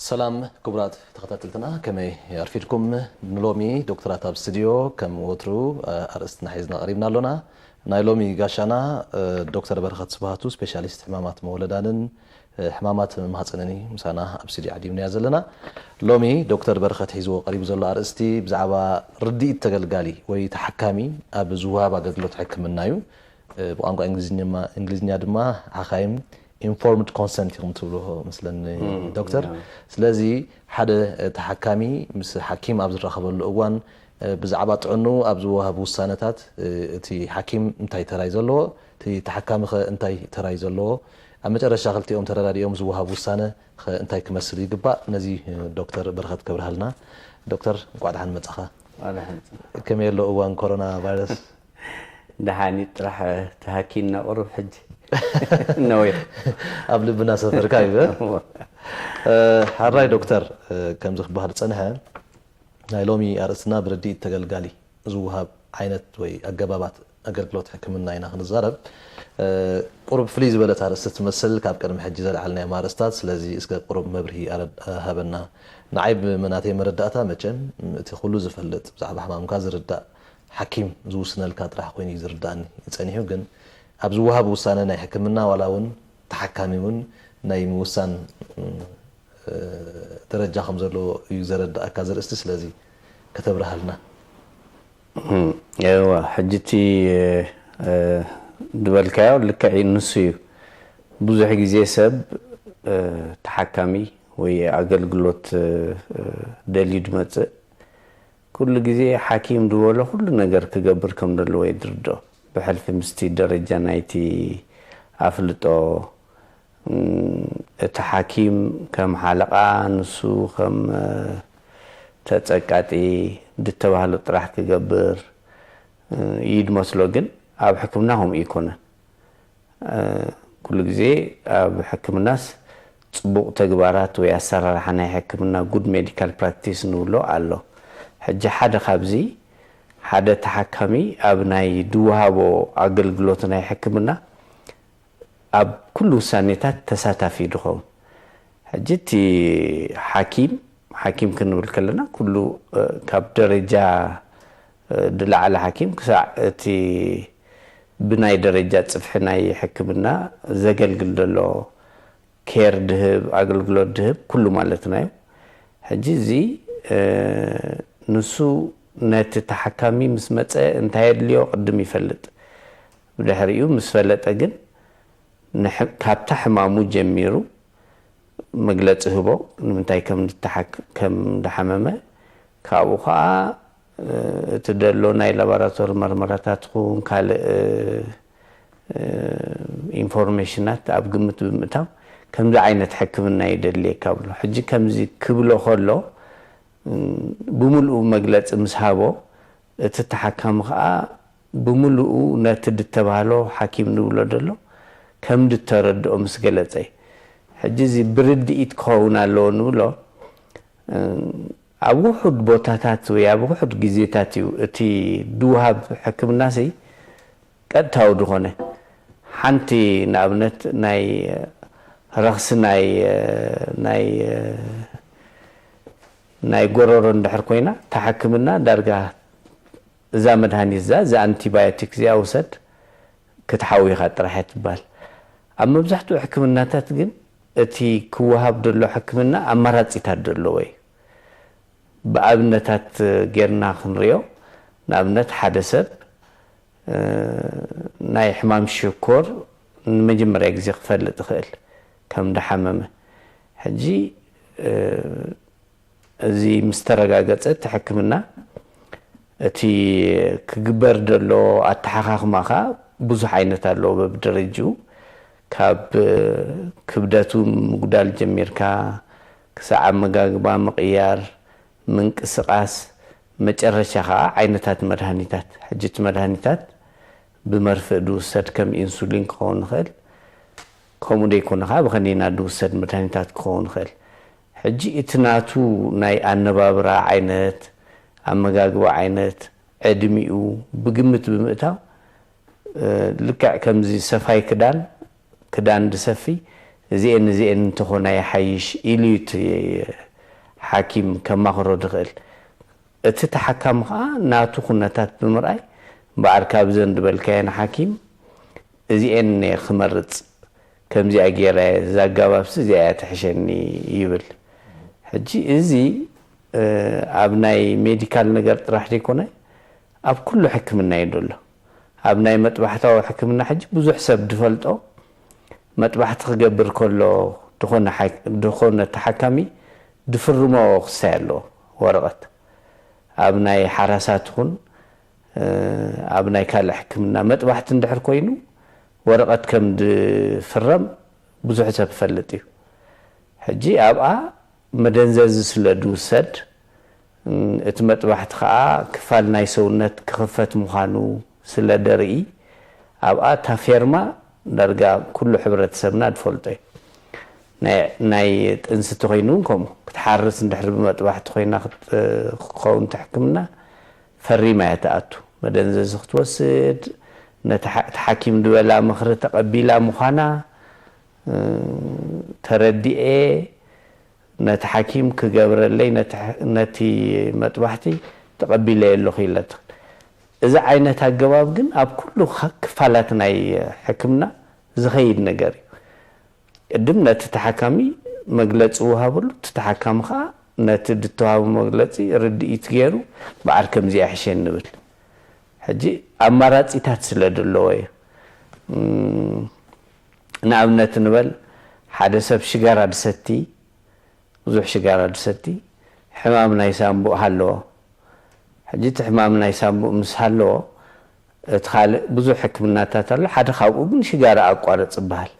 ሰላም ክቡራት ተኸታተልትና፣ ከመይ ኣርፊድኩም? ንሎሚ ዶክተራት ኣብ ስቱድዮ ከም ወትሩ ኣርእስትና ሒዝና ቀሪብና ኣሎና። ናይ ሎሚ ጋሻና ዶክተር በረኸት ስብሃቱ፣ ስፔሻሊስት ሕማማት መወለዳንን ሕማማት ማህፀንን እዩ ምሳና ኣብ ስቱድዮ ዓዲምናዮ ዘለና። ሎሚ ዶክተር በረኸት ሒዝዎ ቀሪቡ ዘሎ ኣርእስቲ ብዛዕባ ርድኢት ተገልጋሊ ወይ ተሓካሚ ኣብ ዝወሃብ ኣገልግሎት ሕክምና እዩ። ብቋንቋ እንግሊዝኛ ድማ ሓኻይም ኢንፎርምድ ኮንሰንት ኢኹም ትብሉ መስለኒ ዶክተር። ስለዚ ሓደ ተሓካሚ ምስ ሓኪም ኣብ ዝራኸበሉ እዋን ብዛዕባ ጥዕንኡ ኣብ ዝወሃብ ውሳነታት እቲ ሓኪም እንታይ ተራይ ዘለዎ፣ እቲ ተሓካሚ ኸ እንታይ ተራይ ዘለዎ፣ ኣብ መጨረሻ ክልቲኦም ተረዳዲኦም ዝወሃብ ውሳነ ኸ እንታይ ክመስል ይግባእ፣ ነዚ ዶክተር በረኸት ከብርሃልና። ዶክተር፣ እንቋዕ ደሓን መጻኻ። ከመይ ኣሎ እዋን ኮሮና ቫይረስ? ደሓን እዩ፣ ጥራሕ ተሃኪና ቁሩብ ሕጂ ነዊሕ። ኣብ ልብና ሰፈርካ እዩ። ሕራይ ዶክተር፣ ከምዚ ክበሃል ዝጸንሐ፣ ናይ ሎሚ ኣርእስትና ብርድኢት ተገልጋሊ ዝወሃብ ዓይነት ወይ ኣገባባት ኣገልግሎት ሕክምና ኢና ክንዛረብ። ቁሩብ ፍልይ ዝበለት ኣርእስቲ ትመስል ካብ ቅድሚ ሕጂ ዘልዓልናዮም ኣርእስታት። ስለዚ እስከ ቁሩብ መብርሂ ሃበና። ንዓይ ብመናተይ መረዳእታ መቸም እቲ ኩሉ ዝፈልጥ ብዛዕባ ሕማምካ ዝርዳእ ሓኪም ዝውስነልካ ጥራሕ ኮይኑ እዩ ዝርዳእኒ ጸኒሑ። ግን ኣብ ዝወሃብ ውሳነ ናይ ሕክምና ዋላ እውን ተሓካሚ እውን ናይ ምውሳን ደረጃ ከም ዘለዎ እዩ ዘረዳእካ ዘርእስቲ። ስለዚ ከተብርሃልና። እዋ ሕጂ እቲ ዝበልካዮ ልክዕ እዩ፣ ንሱ እዩ። ብዙሕ ግዜ ሰብ ተሓካሚ ወይ ኣገልግሎት ደልዩ ዝመፅእ ኩሉ ግዜ ሓኪም ዝበሎ ኩሉ ነገር ክገብር ከም ዘለዎ እዩ ዝርድኦ። ብሕልፊ ምስቲ ደረጃ ናይቲ ኣፍልጦ እቲ ሓኪም ከም ሓለቓ ንሱ ከም ተጸቃጢ ዝተባህሎ ጥራሕ ክገብር እዩ ዝመስሎ። ግን ኣብ ሕክምና ከምኡ ኣይኮነን። ኩሉ ግዜ ኣብ ሕክምናስ ጽቡቕ ተግባራት ወይ ኣሰራርሓ ናይ ሕክምና ጉድ ሜዲካል ፕራክቲስ ንብሎ ኣሎ። ሕጂ ሓደ ካብዚ ሓደ ተሓካሚ ኣብ ናይ ድወሃቦ ኣገልግሎት ናይ ሕክምና ኣብ ኩሉ ውሳኔታት ተሳታፊ ድኸውን። ሕጂ እቲ ሓኪም ሓኪም ክንብል ከለና ኩሉ ካብ ደረጃ ድለዓለ ሓኪም ክሳዕ እቲ ብናይ ደረጃ ጽፍሒ ናይ ሕክምና ዘገልግል ዘሎ ኬር ድህብ ኣገልግሎት ድህብ ኩሉ ማለትና እዩ። ሕጂ እዚ ንሱ ነቲ ተሓካሚ ምስ መጸ እንታይ የድልዮ ቅድም ይፈልጥ። ብድሕሪኡ ምስ ፈለጠ ግን ካብታ ሕማሙ ጀሚሩ መግለጺ ህቦ፣ ንምንታይ ከም ዝሓመመ፣ ካብኡ ከዓ እቲ ደሎ ናይ ላቦራቶሪ መርመራታት ኹን ካልእ ኢንፎርሜሽናት ኣብ ግምት ብምእታው ከምዚ ዓይነት ሕክምና ይደልየካ ብሎ። ሕጂ ከምዚ ክብሎ ከሎ ብምልኡ መግለፂ ምስ ሃቦ እቲ ተሓካሚ ከዓ ብምልኡ ነቲ ድተባህሎ ሓኪም ንብሎ ደሎ ከም ድተረድኦ ምስ ገለፀ እዩ። ሕጂ እዚ ብርድኢት ክኸውን ኣለዎ ንብሎ ኣብ ውሑድ ቦታታት ወይ ኣብ ውሑድ ግዜታት እዩ እቲ ድውሃብ ሕክምና ሲ ቀጥታዊ ዝኾነ ሓንቲ ንኣብነት ናይ ረኽሲ ናይ ናይ ናይ ጎረሮ እንድሕር ኮይና ተሓክምና ዳርጋ እዛ መድሃኒት እዛ እዛ ኣንቲባዮቲክ እዚኣ ውሰድ ክትሓውይኻ ጥራሕ እያ ትበሃል። ኣብ መብዛሕትኡ ሕክምናታት ግን እቲ ክወሃብ ዘሎ ሕክምና ኣማራፂታት ዘለዎ እዩ። ብኣብነታት ጌርና ክንሪኦ፣ ንኣብነት ሓደ ሰብ ናይ ሕማም ሽኮር ንመጀመርያ ግዜ ክፈልጥ ይኽእል ከም ደሓመመ። ሕጂ እዚ ምስ ተረጋገጸ እቲ ሕክምና እቲ ክግበር ዘሎ ኣተሓኻኽማ ኸዓ ብዙሕ ዓይነት ኣለዎ በብደረጅኡ ካብ ክብደቱ ምጉዳል ጀሚርካ ክሳዕ ኣመጋግባ ምቕያር ምንቅስቓስ መጨረሻ ኸዓ ዓይነታት መድሃኒታት ሕጂ እቲ መድሃኒታት ብመርፍእ ዝውሰድ ከም ኢንሱሊን ክኸውን ይኽእል ከምኡ ደይኮነ ኸዓ ብኸኒና ዝውሰድ መድሃኒታት ክኸውን ይኽእል ሕጂ እቲ ናቱ ናይ ኣነባብራ ዓይነት ኣመጋግባ ዓይነት ዕድሚኡ ብግምት ብምእታው ልክዕ ከምዚ ሰፋይ ክዳን ክዳን ድሰፊ እዚኤን እዚኤን እንተኾና ይሓይሽ ኢሉ እዩ እቲ ሓኪም ከማኽሮ ዝኽእል። እቲ ተሓካሚ ኸዓ ናቱ ኩነታት ብምርኣይ፣ እምበኣር ካብዘን ዝበልካየን ሓኪም እዚኤን እየ ክመርጽ፣ ከምዚኣ ገይረ፣ እዛ ኣገባብሲ እዚኣ እያ ትሕሸኒ ይብል። ሕጂ እዚ ኣብ ናይ ሜዲካል ነገር ጥራሕ ዘይኮነ፣ ኣብ ኩሉ ሕክምና እዩ ዘሎ። ኣብ ናይ መጥባሕታዊ ሕክምና ሕጂ ብዙሕ ሰብ ዝፈልጦ፣ መጥባሕቲ ክገብር ከሎ ዝኾነ ሓ- ዝኾነ ተሓካሚ ዝፍርሞ ክሳይ ኣለዎ ወረቐት። ኣብ ናይ ሓራሳት ይኹን ኣብ ናይ ካልእ ሕክምና፣ መጥባሕቲ እንድሕር ኮይኑ ወረቐት ከም ዝፍረም ብዙሕ ሰብ ይፈልጥ እዩ። ሕጂ ኣብኣ መደንዘዚ ስለ ዝውሰድ፣ እቲ መጥባሕቲ ኸዓ ክፋል ናይ ሰውነት ክኽፈት ምዃኑ ስለ ደርኢ፣ ኣብኣ እታ ፌርማ ዳርጋ ኩሉ ሕብረተሰብና ዝፈልጦ እዩ። ናይ ጥንሲ ተኾይኑ እውን ከምኡ፣ ክትሓርስ እንድሕር ብመጥባሕቲ ኮይና ክትኸውን ሕክምና ፈሪማ እያ ትኣቱ። መደንዘዚ ክትወስድ፣ ነቲ ሓኪም ዝበላ ምኽሪ ተቐቢላ ምዃና ተረዲኤ፣ ነቲ ሓኪም ክገብረለይ ነቲ መጥባሕቲ ተቐቢለዮ ኣለኹ ኢላ ትኽእል። እዚ ዓይነት ኣገባብ ግን ኣብ ኩሉ ክፋላት ናይ ሕክምና ዝኸይድ ነገር እዩ። ቅድም ነቲ ተሓካሚ መግለፂ ይወሃበሉ፣ እቲ ተሓካሚ ከዓ ነቲ ዝተዋሃቡ መግለፂ ርድኢት ገይሩ፣ በዓል ከምዚ ይሕሸ ንብል። ሕጂ ኣማራፂታት ስለ ዘለዎ እዩ። ንኣብነት ንበል፣ ሓደ ሰብ ሽጋራ ድሰቲ፣ ብዙሕ ሽጋራ ድሰቲ፣ ሕማም ናይ ሳንቡእ ሃለዎ። ሕጂ እቲ ሕማም ናይ ሳንቡእ ምስ ሃለዎ፣ እቲ ካልእ ብዙሕ ሕክምናታት ኣሎ። ሓደ ካብኡ ግን ሽጋራ ኣቋርፅ ይበሃል።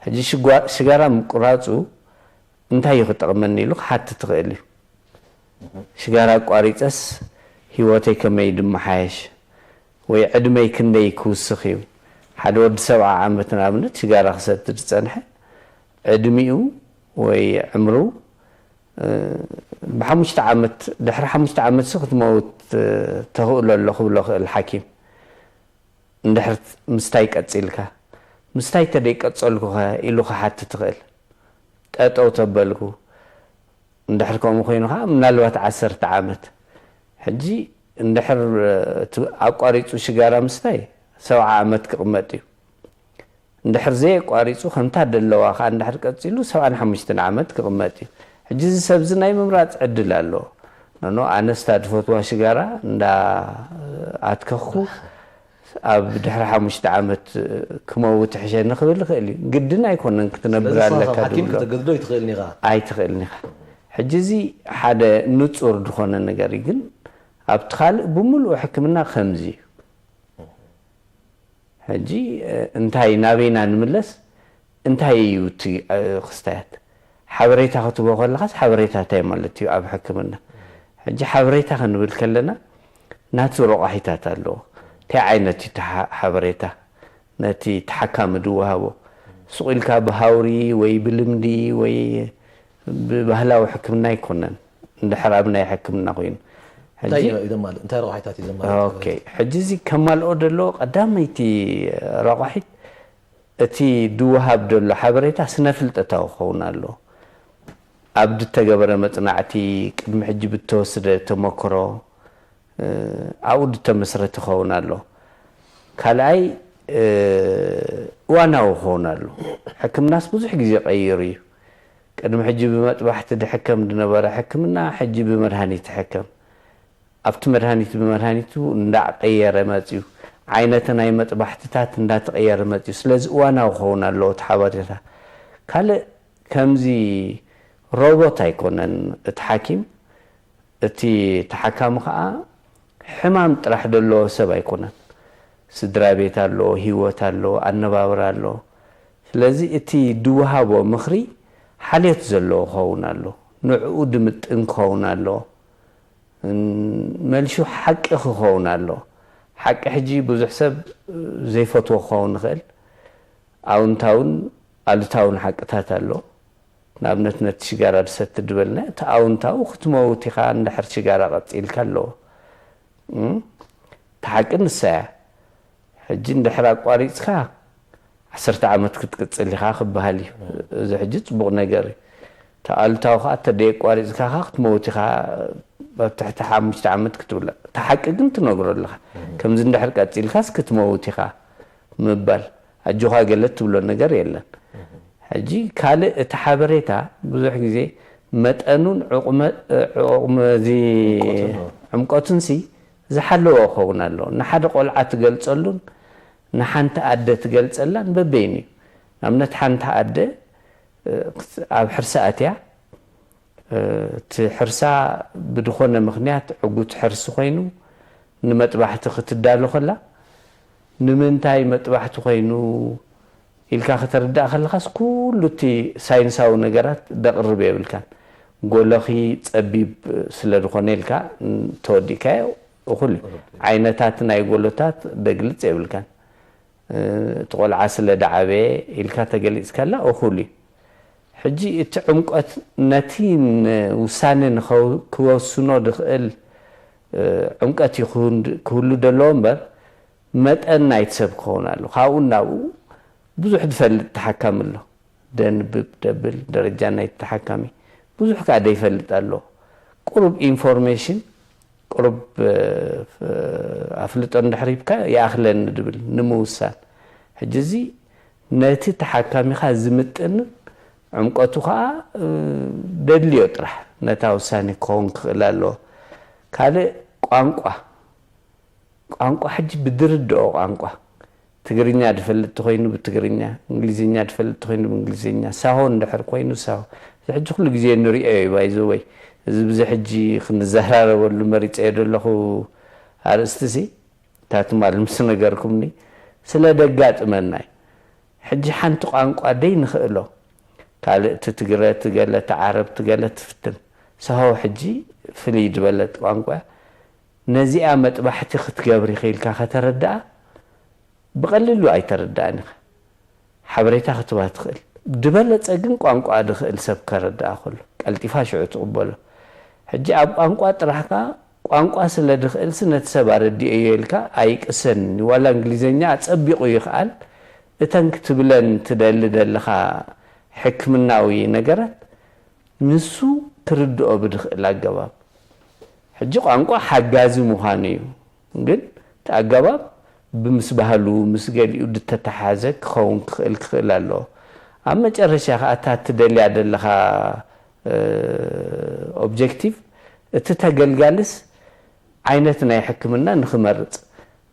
ሕጂ ሽጋራ ምቁራፁ እንታይ እዩ ክጠቕመኒ ኢሉ ክሓትት ይኽእል እዩ። ሽጋራ ኣቋሪፀስ ህይወተይ ከመይ ድመሓየሽ ወይ ዕድመይ ክንደይ ክውስኽ እዩ? ሓደ ወዲ ሰብዓ ዓመት ንኣብነት ሽጋራ ክሰቲ ዝፀንሐ ዕድሚኡ ወይ ዕምሩ ብሓሙሽተ ዓመት፣ ድሕሪ ሓሙሽተ ዓመት ሲ ክትመውት ተኽእሎ ኣሎ ክብሎ ክእል ሓኪም። እንድሕር ምስታይ ቀፂልካ፣ ምስታይ ተደይ ቀፀልኩኸ ኢሉ ክሓትት ትኽእል። ጠጠው ተበልኩ። እንድሕር ከምኡ ኮይኑ ከዓ ምናልባት ዓሰርተ ዓመት። ሕጂ እንድሕር ኣቋሪፁ ሽጋራ ምስታይ ሰብዓ ዓመት ክቕመጥ እዩ። እንድሕር ዘየቋሪፁ ከምታ ደለዋ ከዓ እንድሕር ቀፂሉ ሰብዓን ሓሙሽተን ዓመት ክቕመጥ እዩ። ሕጂ እዚ ሰብዚ ናይ ምምራፅ ዕድል ኣለዎ። ኖኖ ኣነስታ ዝፈትዋ ሽጋራ እንዳ ኣትከኽኩ ኣብ ድሕሪ ሓሙሽተ ዓመት ክመውት ሕሸኒ ክብል ይኽእል እዩ። ግድን ኣይኮነን ክትነብር ስለዚ ኣለካ ሓኪም ክትግድዶ ይትኽእልን ኢኻ። ኣይትኽእልን ኢኻ። ሕጂ እዚ ሓደ ንፁር ዝኾነ ነገር እዩ። ግን ኣብቲ ካልእ ብምሉእ ሕክምና ከምዚ እዩ። ሕጂ እንታይ ናበይና ንምለስ? እንታይ እዩ እቲ ክስታያት? ሓበሬታ ክትቦ ከለኻስ ሓበሬታ እንታይ ማለት እዩ? ኣብ ሕክምና ሕጂ ሓበሬታ ክንብል ከለና ናቱ ረቋሒታት ኣለዎ። እንታይ ዓይነት እዩ ሓበሬታ ነቲ ተሓካሚ ድወሃቦ? ስቑኢልካ ብሃውሪ ወይ ብልምዲ ወይ ብባህላዊ ሕክምና ኣይኮነን። እንድሕር ኣብ ናይ ሕክምና ኮይኑ እንታይ እዩ ዘማልእ? እንታይ ረቋሒታት እዩ ዘማልእ? ኦኬ፣ ሕጂ እዚ ከማልኦ ዘለዎ ቀዳመይቲ ረቋሒት እቲ ድወሃብ ዘሎ ሓበሬታ ስነ ፍልጠታዊ ክኸውን ኣለዎ። ኣብ ድተገበረ መጽናዕቲ፣ ቅድሚ ሕጂ ብተወስደ ተመክሮ ኣብኡ ድተመስረተ ክኸውን ኣሎ። ካልኣይ እዋናዊ ክኸውን ኣሎ። ሕክምናስ ብዙሕ ግዜ ቀይሩ እዩ። ቅድሚ ሕጂ ብመጥባሕቲ ድሕከም ዝነበረ ሕክምና ሕጂ ብመድሃኒት ይሕከም። ኣብቲ መድሃኒት ብመድሃኒቱ እንዳቀየረ መፅዩ፣ ዓይነተ ናይ መጥባሕትታት እንዳተቀየረ መፅዩ። ስለዚ እዋናዊ ክኸውን ኣለዎ እቲ ሓበሬታ። ካልእ ከምዚ ሮቦት ኣይኮነን እቲ ሓኪም። እቲ ተሓካሚ ከዓ ሕማም ጥራሕ ዘለዎ ሰብ ኣይኮነን። ስድራ ቤት ኣለዎ፣ ህይወት ኣለዎ፣ ኣነባብራ ኣለዎ። ስለዚ እቲ ድወሃቦ ምኽሪ ሓልዮት ዘለዎ ክኸውን ኣለዎ። ንዕኡ ድምጥን ክኸውን ኣለዎ። መልሹ ሓቂ ክኸውን ኣለዎ። ሓቂ ሕጂ ብዙሕ ሰብ ዘይፈትዎ ክኸውን ይኽእል። ኣውንታውን ኣሉታውን ሓቅታት ኣሎ። ንኣብነት ነቲ ሽጋራ ድሰቲ ድበልና፣ እቲ ኣውንታዊ ክትመውት ኢኻ እንድሕር ሽጋራ ቀጺልካ ኣለዎ። እም? እቲ ሓቂ ንሳ እያ። ሕጂ እንድሕር ኣቋሪጽካ ዓሰርተ ዓመት ክትቅጽል ኢኻ ክበሃል እዩ። እዚ ሕጂ ጽቡቕ ነገር እዩ። ተኣልታዊ ከዓ ተደየቋሪጽካ ከዓ ክትመውት ኢኻ። ኣብ ትሕቲ ሓሙሽተ ዓመት ክትብላ፣ እቲ ሓቂ ግን ትነግሮ ኣለኻ። ከምዚ እንድሕር ቀጺልካስ ክትመውት ኢኻ ምባል፣ ኣጆኻ ገለ ትብሎ ነገር የለን። ሕጂ ካልእ እቲ ሓበሬታ ብዙሕ ግዜ መጠኑን ዕቑመ- ዕቑመ- እዚ ዕምቆቱን ሲ ዝሓለወ ክኸውን ኣለዎ። ንሓደ ቆልዓ ትገልጸሉን ንሓንቲ ኣደ ትገልጸላን በበይኑ እዩ። ንኣብነት ሓንቲ ኣደ ኣብ ሕርሲ ኣትያ፣ እቲ ሕርሳ ብድኾነ ምኽንያት ዕጉት ሕርሲ ኮይኑ ንመጥባሕቲ ክትዳሎ ከላ፣ ንምንታይ መጥባሕቲ ኮይኑ ኢልካ ከተርዳእ ከለኻስ ኩሉ እቲ ሳይንሳዊ ነገራት ደቕርብ የብልካን። ጎሎኺ ጸቢብ ስለ ዝኾነ ኢልካ ተወዲእካዮ እኹል እዩ። ዓይነታት ናይ ጎሎታት ደግልጽ የብልካን። እቲ ቆልዓ ስለ ደዓበየ ኢልካ ተገሊጽካላ እኹል እዩ። ሕጂ እቲ ዕምቆት ነቲ ውሳነ ክወስኖ ድኽእል ዕምቀት እዩ ክህሉ ደለዎ እምበር መጠን ናይቲ ሰብ ክኸውን ኣሎ። ካብኡ ናብኡ ብዙሕ ዝፈልጥ ተሓካሚ ኣሎ። ደንብብ ደብል ደረጃ ናይቲ ተሓካሚ ብዙሕ ከዓ ደይፈልጥ ኣሎ። ቁሩብ ኢንፎርሜሽን ቁሩብ ኣፍልጦ እንድሕር ሂብካ ይኣኽለኒ ድብል ንምውሳን። ሕጂ እዚ ነቲ ተሓካሚኻ ዝምጥንን ዕምቀቱ ከዓ ደድልዮ ጥራሕ ነታ ውሳኔ ክኸውን ክኽእል ኣለዎ። ካልእ ቋንቋ ቋንቋ ሕጂ ብድርድኦ ቋንቋ ትግርኛ ድፈልጥ ተኮይኑ ብትግርኛ፣ እንግሊዝኛ ድፈልጥ ተኮይኑ ብእንግሊዝኛ፣ ሳሆ እንድሕር ኮይኑ ሳሆ። እዚ ሕጂ ኩሉ ግዜ ንሪኦ እዩ ባይዘወይ። እዚ ብዚ ሕጂ ክንዘራረበሉ መሪፀዮ ዘለኹ ኣርእስቲ ሲ እታ ትማል ምስ ነገርኩምኒ ስለ ደጋጥመና እዩ። ሕጂ ሓንቲ ቋንቋ ደይ ንኽእሎ ካልእ ትግረ ትገለ ትዓረብ ትገለ ትፍትን ሳሆ ሕጂ ፍልይ ዝበለት ቋንቋ ነዚኣ መጥባሕቲ ክትገብሪ ኽኢልካ ከተረድኣ ብቐሊሉ ኣይተረድኣን ኢኻ። ሓበሬታ ክትባ ትኽእል ድበለጸ ግን ቋንቋ ድኽእል ሰብ ከረድኣ ከሎ ቀልጢፋ ሽዑ ትቕበሎ። ሕጂ ኣብ ቋንቋ ጥራሕካ ቋንቋ ስለ ድኽእልሲ ነቲ ሰብ ኣረዲኤዮ ኢልካ ኣይቅሰን። ዋላ እንግሊዘኛ ኣጸቢቑ ይኽኣል እተን ክትብለን ትደሊ ደለኻ ሕክምናዊ ነገራት ንሱ ክርድኦ ብድኽእል ኣገባብ። ሕጂ ቋንቋ ሓጋዚ ምዃኑ እዩ፣ ግን እቲ ኣገባብ ብምስ ባህሉ ምስ ገሊኡ ድተተሓዘ ክኸውን ክኽእል ክኽእል ኣለዎ። ኣብ መጨረሻ ከዓ እታ ትደልያ ዘለኻ ኦብጀክቲቭ እቲ ተገልጋልስ ዓይነት ናይ ሕክምና ንኽመርፅ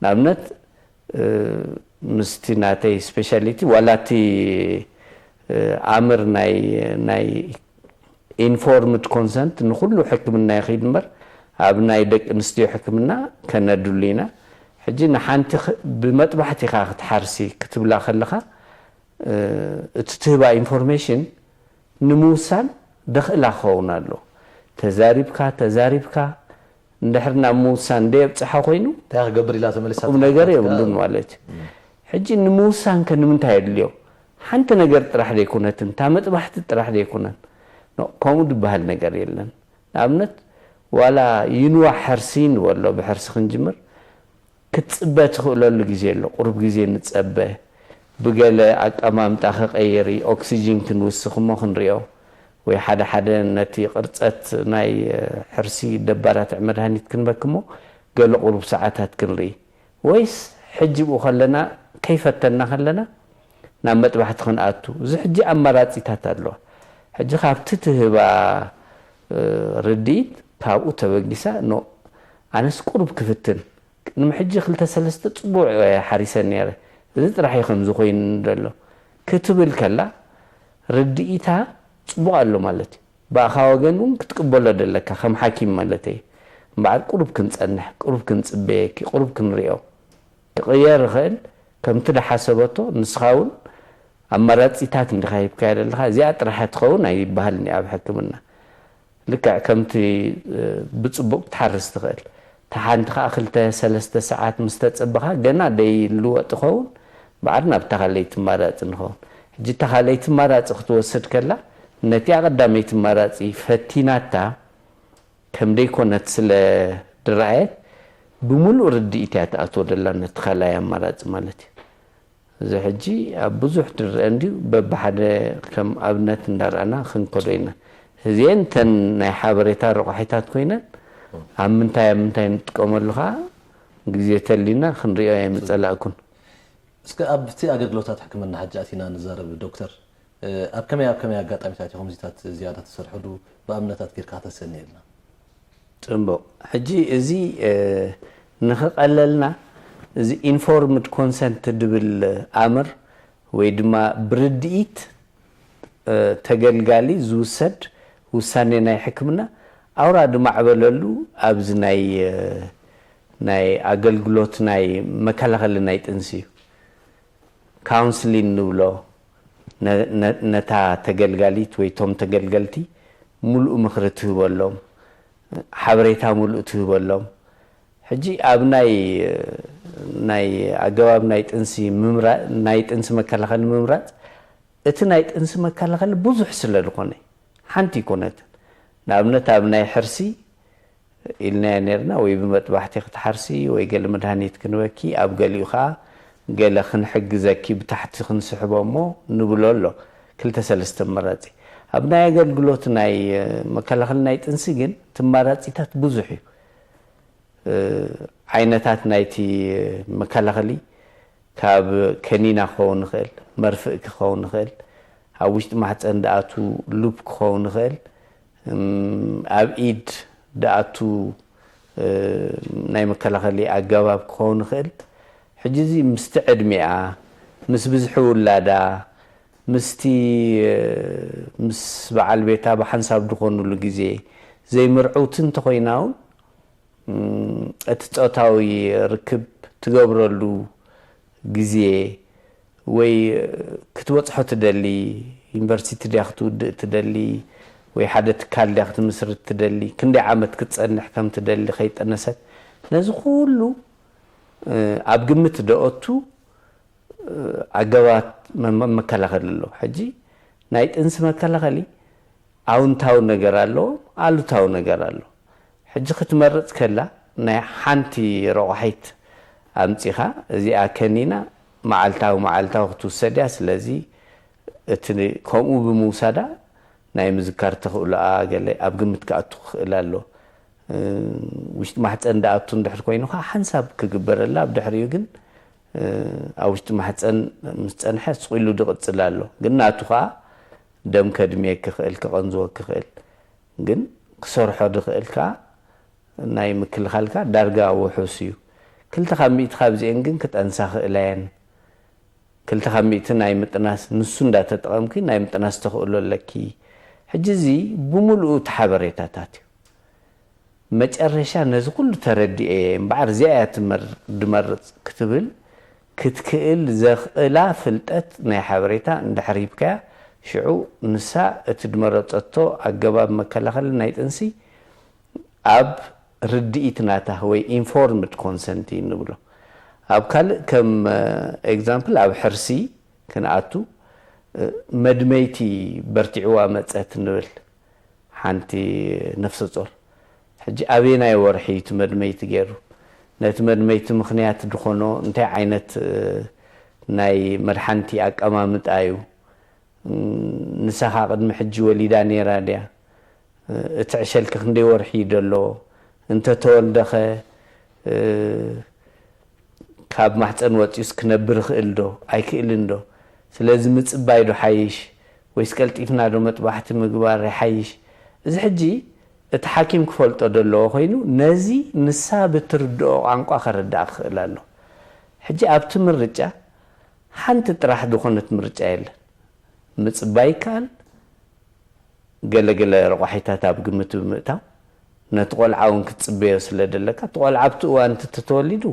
ንኣብነት ምስቲ ናተይ ስፔሻሊቲ ዋላ እቲ ኣምር ናይ ናይ ኢንፎርምድ ኮንሰንት ንኩሉ ሕክምና ይኸይድ እምበር ኣብ ናይ ደቂ ኣንስትዮ ሕክምና ከነድሉ ኢና። ሕጂ ንሓንቲ ብመጥባሕቲ ኢኻ ክትሓርሲ ክትብላ ከለኻ እቲ ትህባ ኢንፎርሜሽን ንምውሳን ደኽእላ ክኸውን ኣሎ። ተዛሪብካ ተዛሪብካ እንድሕር ናብ ምውሳን ደየብፅሓ ኮይኑ እንታይ ክገብር ኢላ ተመሊሳ ቁም ነገር የብሉን ማለት እዩ። ሕጂ ንምውሳን ከ ንምንታይ የድልዮ? ሓንቲ ነገር ጥራሕ ደይኮነትን እታ መጥባሕቲ ጥራሕ ደይኮነን ከምኡ ዝበሃል ነገር የለን። ንኣብነት ዋላ ይንዋሕ ሕርሲ ንበሎ ብሕርሲ ክንጅምር ክትጽበ ትኽእለሉ ግዜ ኣሎ። ቁሩብ ግዜ ንጸበ። ብገለ ኣቀማምጣ ክቐይር እዩ። ኦክሲጂን ክንውስኽ እሞ ክንሪኦ ወይ ሓደ ሓደ ነቲ ቅርጸት ናይ ሕርሲ ደባራትዕ መድሃኒት ክንበኪ እሞ ገለ ቁሩብ ሰዓታት ክንርኢ ወይስ ሕጂ ብኡ ከለና ከይፈተና ከለና ናብ መጥባሕቲ ክንኣቱ እዚ ሕጂ ኣማራጺታት ኣለዋ። ሕጂ ካብቲ ትህባ ርድኢት ካብኡ ተበጊሳ ኖ ኣነስ ቁሩብ ክፍትን ቅድሚ ሕጂ ክልተ ሰለስተ ጽቡቕ ሓሪሰ ነይረ እዚ ጥራሕ እዩ ከምዚ ኮይኑ ዘሎ ክትብል ከላ ርድኢታ ጽቡቕ ኣሎ ማለት እዩ። ብኣኻ ወገን እውን ክትቅበሎ ደለካ ከም ሓኪም ማለት እዩ። እምበኣር ቁሩብ ክንጸንሕ ቁሩብ ክንጽበየኪ ቁሩብ ክንሪኦ ክቕየር ይኽእል ከምቲ ደሓሰበቶ ንስኻ እውን ኣማራጺታት እንዲኻ ሂብካያ ዘለኻ እዚኣ ጥራሕ ትኸውን ኣይበሃልን እዩ ኣብ ሕክምና። ልክዕ ከምቲ ብጽቡቕ ክትሓርስ ትኽእል እታ ሓንቲ ኸዓ ክልተ ሰለስተ ሰዓት ምስ ተጸበኻ ገና ደይልወጥ ይኸውን እምበኣር ናብታ ካልኣይቲ ኣማራጺ ንኸውን። ሕጂ እታ ካልኣይቲ ኣማራጺ ክትወስድ ከላ ነቲኣ ቀዳመይቲ ኣማራጺ ፈቲናታ ከም ደይኮነት ስለ ድረኣየት ብምሉእ ርድኢት እያ ትኣትዎ ደላ ነቲ ካልኣይ ኣማራጺ ማለት እዩ። እዚ ሕጂ ኣብ ብዙሕ ድረአ እንድዩ፣ በብሓደ ከም ኣብነት እንዳረኣና ክንከዶ ኢና። እዚአን እተን ናይ ሓበሬታ ረቋሒታት ኮይነን፣ ኣብ ምንታይ ኣብ ምንታይ ንጥቀመሉ ከዓ ግዜ ተሊና ክንሪኦ ኣይምጸላእኩን። እስከ ኣብቲ ኣገልግሎታት ሕክምና ሕጂ ኣቲና ንዛረብ ዶክተር። ኣብ ከመይ ኣብ ከመይ ኣጋጣሚታት እዮም ከምዚታት ዝያዳ ትሰርሕሉ? ብኣብነታት ጌርካ ከተሰንየልና። ጽቡቕ። ሕጂ እዚ ንኽቐለልና፣ እዚ ኢንፎርምድ ኮንሰንት ድብል ኣምር ወይ ድማ ብርድኢት ተገልጋሊ ዝውሰድ ውሳኔ ናይ ሕክምና ኣውራ ድማዕበለሉ ኣብዚ ናይ ናይ ኣገልግሎት ናይ መከላኸሊ ናይ ጥንሲ እዩ። ካውንስሊን ንብሎ፣ ነታ ተገልጋሊት ወይ ቶም ተገልገልቲ ሙሉእ ምኽሪ ትህበሎም፣ ሓበሬታ ሙሉእ ትህበሎም። ሕጂ ኣብ ናይ ናይ ኣገባብ ናይ ጥንሲ ምምራ ናይ ጥንሲ መከላኸሊ ምምራፅ፣ እቲ ናይ ጥንሲ መከላኸሊ ብዙሕ ስለ ዝኾነ፣ ሓንቲ ይኮነትን። ንኣብነት ኣብ ናይ ሕርሲ ኢልናዮ ነርና፣ ወይ ብመጥባሕቲ ክትሓርሲ ወይ ገለ መድሃኒት ክንበኪ፣ ኣብ ገሊኡ ከዓ ገለ ክንሕግዘኪ ብታሕቲ ክንስሕቦ እሞ ንብሎ ኣሎ። ክልተ ሰለስተ መራፂ። ኣብ ናይ ኣገልግሎት ናይ መከላኸሊ ናይ ጥንሲ ግን እቲ መራፂታት ብዙሕ እዩ። ዓይነታት ናይቲ መከላኸሊ ካብ ከኒና ክኸውን ይኽእል፣ መርፍእ ክኸውን ይኽእል፣ ኣብ ውሽጢ ማሕፀን ድኣቱ ሉፕ ክኸውን ይኽእል፣ ኣብ ኢድ ድኣቱ ናይ መከላኸሊ ኣገባብ ክኸውን ይኽእል። ሕጂ እዚ ምስቲ ዕድሚኣ፣ ምስ ብዝሒ ውላዳ፣ ምስቲ ምስ በዓል ቤታ ብሓንሳብ ዝኾኑሉ ግዜ ዘይምርዕውቲ እንተኾይና እውን እቲ ፆታዊ ርክብ ትገብረሉ ግዜ ወይ ክትበፅሖ ትደሊ፣ ዩኒቨርሲቲ ድያ ክትውድእ ትደሊ ወይ ሓደ ትካል ድያ ክትምስርት ትደሊ፣ ክንደይ ዓመት ክትፀንሕ ከም ትደሊ ከይጠነሰት፣ ነዚ ኩሉ ኣብ ግምት ደኦቱ ኣገባት መከላኸሊ ኣሎ። ሕጂ ናይ ጥንሲ መከላኸሊ ኣውንታዊ ነገር ኣለዎ፣ ኣሉታዊ ነገር ኣሎ። ሕጂ ክትመርፅ ከላ ናይ ሓንቲ ረቋሒት ኣምፂኻ እዚኣ ከኒና መዓልታዊ መዓልታዊ ክትውሰድ እያ። ስለዚ እቲ ከምኡ ብምውሳዳ ናይ ምዝካር ተኽእሎኣ ገለ ኣብ ግምት ክኣቱ ክኽእል ኣሎ። ውሽጢ ማሕፀን ድኣቱ እንድሕር ኮይኑ ከዓ ሓንሳብ ክግበረላ፣ ኣብ ድሕሪኡ ግን ኣብ ውሽጢ ማሕፀን ምስ ፀንሐ ስቕ ኢሉ ድቕፅል ኣሎ። ግን ናቱ ከዓ ደም ከድምየኪ ይኽእል፣ ክቐንዝወኪ ይኽእል። ግን ክሰርሖ ድኽእል ከዓ ናይ ምክልኻልካ ዳርጋ ውሑስ እዩ። ክልተ ካብ ሚእቲ ካብዚአን ግን ክጠንሳ ክእላ እየን። ክልተ ካብ ሚእቲ ናይ ምጥናስ፣ ንሱ እንዳተጠቐምኪ ናይ ምጥናስ ተኽእሎ ኣለኪ። ሕጂ እዚ ብምሉኡ እቲ ሓበሬታታት እዩ። መጨረሻ ነዚ ኩሉ ተረዲኤ እምበኣር እዚኣ እያ ትመር- ድመርፅ ክትብል ክትክእል ዘኽእላ ፍልጠት ናይ ሓበሬታ እንድሕር ሂብካያ፣ ሽዑ ንሳ እቲ ድመረፀቶ ኣገባብ መከላኸሊ ናይ ጥንሲ ኣብ ርድኢት ናታ ወይ ኢንፎርምድ ኮንሰንት እዩ ንብሎ። ኣብ ካልእ ከም ኤግዛምፕል ኣብ ሕርሲ ክንኣቱ፣ መድመይቲ በርቲዕዋ መፀት ንብል ሓንቲ ነፍሰ ጾር። ሕጂ ኣበየናይ ወርሒ እዩ እቲ መድመይቲ ገይሩ? ነቲ መድመይቲ ምኽንያት ዝኾኖ እንታይ ዓይነት ናይ መድሓንቲ ኣቀማምጣ እዩ? ንሳኻ ቅድሚ ሕጂ ወሊዳ ነይራ ድያ? እቲ ዕሸልኪ ክንደይ ወርሒ እዩ ደለዎ? እንተተወልደኸ ካብ ማሕፀን ወፂኡስ ክነብር ይኽእል ዶ ኣይክእልን ዶ? ስለዚ ምፅባይ ዶ ሓይሽ ወይስ ቀልጢፍና ዶ መጥባሕቲ ምግባር ይሓይሽ? እዚ ሕጂ እቲ ሓኪም ክፈልጦ ደለዎ ኮይኑ፣ ነዚ ንሳ ብትርድኦ ቋንቋ ከረድኣ ክኽእል ኣሎ። ሕጂ ኣብቲ ምርጫ ሓንቲ ጥራሕ ዝኾነት ምርጫ የለን። ምፅባይ ይከኣል፣ ገለገለ ረቋሒታት ኣብ ግምት ብምእታው፣ ነቲ ቆልዓ እውን ክትፅበዮ ስለ ደለካ፣ እቲ ቆልዓ ኣብቲ እዋን እቲ ተተወሊዱ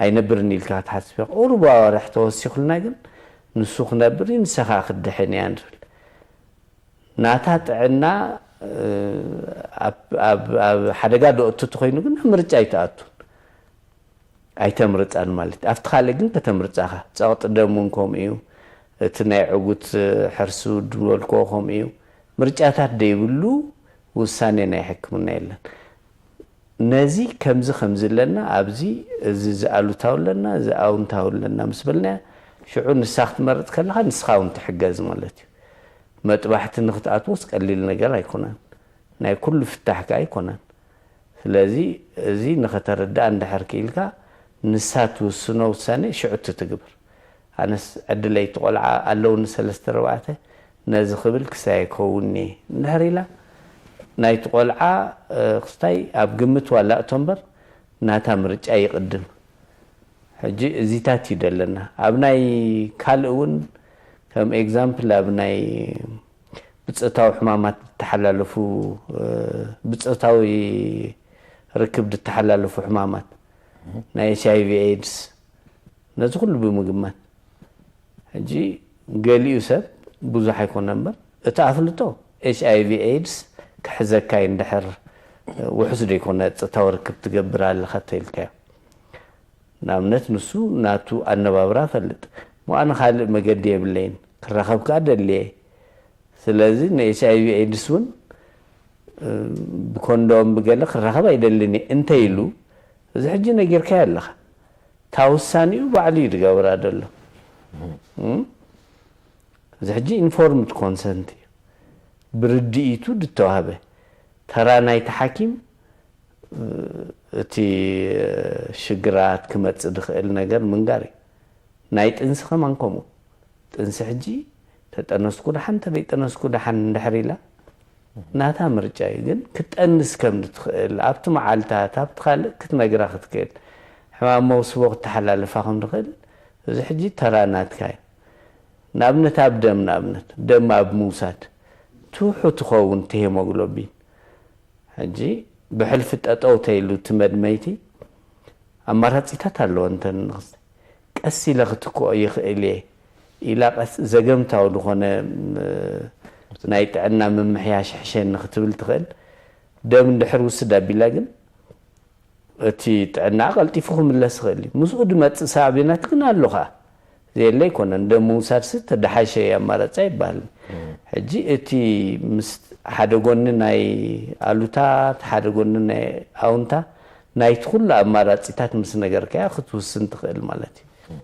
ኣይነብርን ኢልካ ክትሓስብ ኢኻ። ቁሩብ ኣዋርሕ ተወሲኹልና ግን ንሱ ክነብር እዩ፣ ንሳ ከዓ ክትድሕን እያ ንብል። ናታ ጥዕና ኣብ ሓደጋ ደእቱ ተኮይኑ ግን ኣብ ምርጫ ኣይትኣቱን። ኣይተምርፃን ማለት እዩ። ኣብቲ ካልእ ግን ከተምርፃኻ። ፀቕጢ ደም እውን ከምኡ እዩ። እቲ ናይ ዕጉት ሕርሲ ድበልክዎ ከምኡ እዩ። ምርጫታት ደይብሉ ውሳኔ ናይ ሕክምና የለን። ነዚ ከምዚ ከምዚ ኣለና፣ ኣብዚ እዚ ዝኣሉታዊ ኣለና፣ እዚ ኣውንታዊ ኣለና ምስ በልና፣ ሽዑ ንሳ ክትመርጽ ከለኻ ንስኻ እውን ትሕገዝ ማለት እዩ። መጥባሕቲ ንክትኣትዎስ ቀሊል ነገር ኣይኮነን። ናይ ኩሉ ፍታሕ ከኣ ኣይኮነን። ስለዚ እዚ ንኸተረድኣ እንድሕር ክኢልካ ንሳ ትውስኖ ውሳኔ ሽዑ ትትግብር። ኣነስ ዕድለይ እቲ ቆልዓ ኣለውኒ ሰለስተ ኣርባዕተ ነዚ ክብል ክሳይ ክኸውን እየ እንድሕር ኢላ ናይቲ ቆልዓ ክስታይ ኣብ ግምት ዋላ እቶ እምበር ናታ ምርጫ ይቕድም። ሕጂ እዚታት እዩ ደለና። ኣብ ናይ ካልእ እውን ከም ኤግዛምፕል ኣብ ናይ ብጾታዊ ሕማማት ዝተሓላለፉ ብጾታዊ ርክብ ዝተሓላለፉ ሕማማት ናይ ኤች ኣይ ቪ ኤድስ ነዚ ኩሉ ብምግማት ሕጂ ገሊኡ ሰብ ብዙሕ ኣይኮነ እምበር እቲ ኣፍልጦ ኤች ኣይ ቪ ኤድስ ክሕዘካ እዩ እንድሕር ውሑስ ዘይኮነ ጾታዊ ርክብ ትገብር ኣለኻ ተልካዮ። ንኣብነት ንሱ ናቱ ኣነባብራ ፈልጥ ሞ ኣነ ካልእ መገዲ የብለይን ክራኸብ ከዓ ደልየ ስለዚ ን ኤች ኣይ ቪ ኤድስ እውን ብኮንዶም ብገለ ክራኸብ ኣይደልን እየ እንተይሉ እዚ ሕጂ ነጊርካዮ ኣለኻ እታ ውሳኔኡ ባዕሉ እዩ ዝገብራ ዘሎ እዚ ሕጂ ኢንፎርምድ ኮንሰንት እዩ ብርድኢቱ ዝተዋህበ ተራ ናይቲ ሓኪም እቲ ሽግራት ክመጽእ ዝኽእል ነገር ምንጋር እዩ ናይ ጥንሲ ከማን ከምኡ ጥንሲ ሕጂ ተጠነስኩ ደሓን ተዘይጠነስኩ ደሓን እንድሕር ኢላ ናታ ምርጫ እዩ ግን ክትጠንስ ከም ትኽእል ኣብቲ መዓልታት ኣብቲ ካልእ ክትነግራ ክትክእል ሕማም መውስቦ ክተሓላልፋ ከም ትኽእል እዚ ሕጂ ተራ ናትካ እዩ ንኣብነት ኣብ ደም ንኣብነት ደም ኣብ ምውሳድ ትውሑ ትኸውን እቲ ሄሞግሎቢን ሕጂ ብሕልፊ ጠጠው ተይሉ እቲ መድመይቲ ኣማራፂታት ኣለዎ እንተንንክስ ቀስ ኢለ ክትክኦ ይኽእል እየ ኢላ ቀስ ዘገምታዊ ዝኾነ ናይ ጥዕና ምምሕያሽ ሕሸኒ ክትብል ትኽእል ደም እንድሕር ውስድ ኣቢላ ግን እቲ ጥዕና ቀልጢፉ ክምለስ ይኽእል እዩ ምስኡ ድመፅእ ሳዕቤናት ግን ኣሎ ከዓ ዘየለ ኣይኮነን ደም ምውሳድ ስ ተደሓሸ ኣማራፂ ኣይበሃልን ሕጂ እቲ ምስ ሓደ ጎኒ ናይ ኣሉታ ሓደ ጎኒ ናይ ኣውንታ ናይቲ ኩሉ ኣማራፂታት ምስ ነገርካያ ክትውስን ትኽእል ማለት እዩ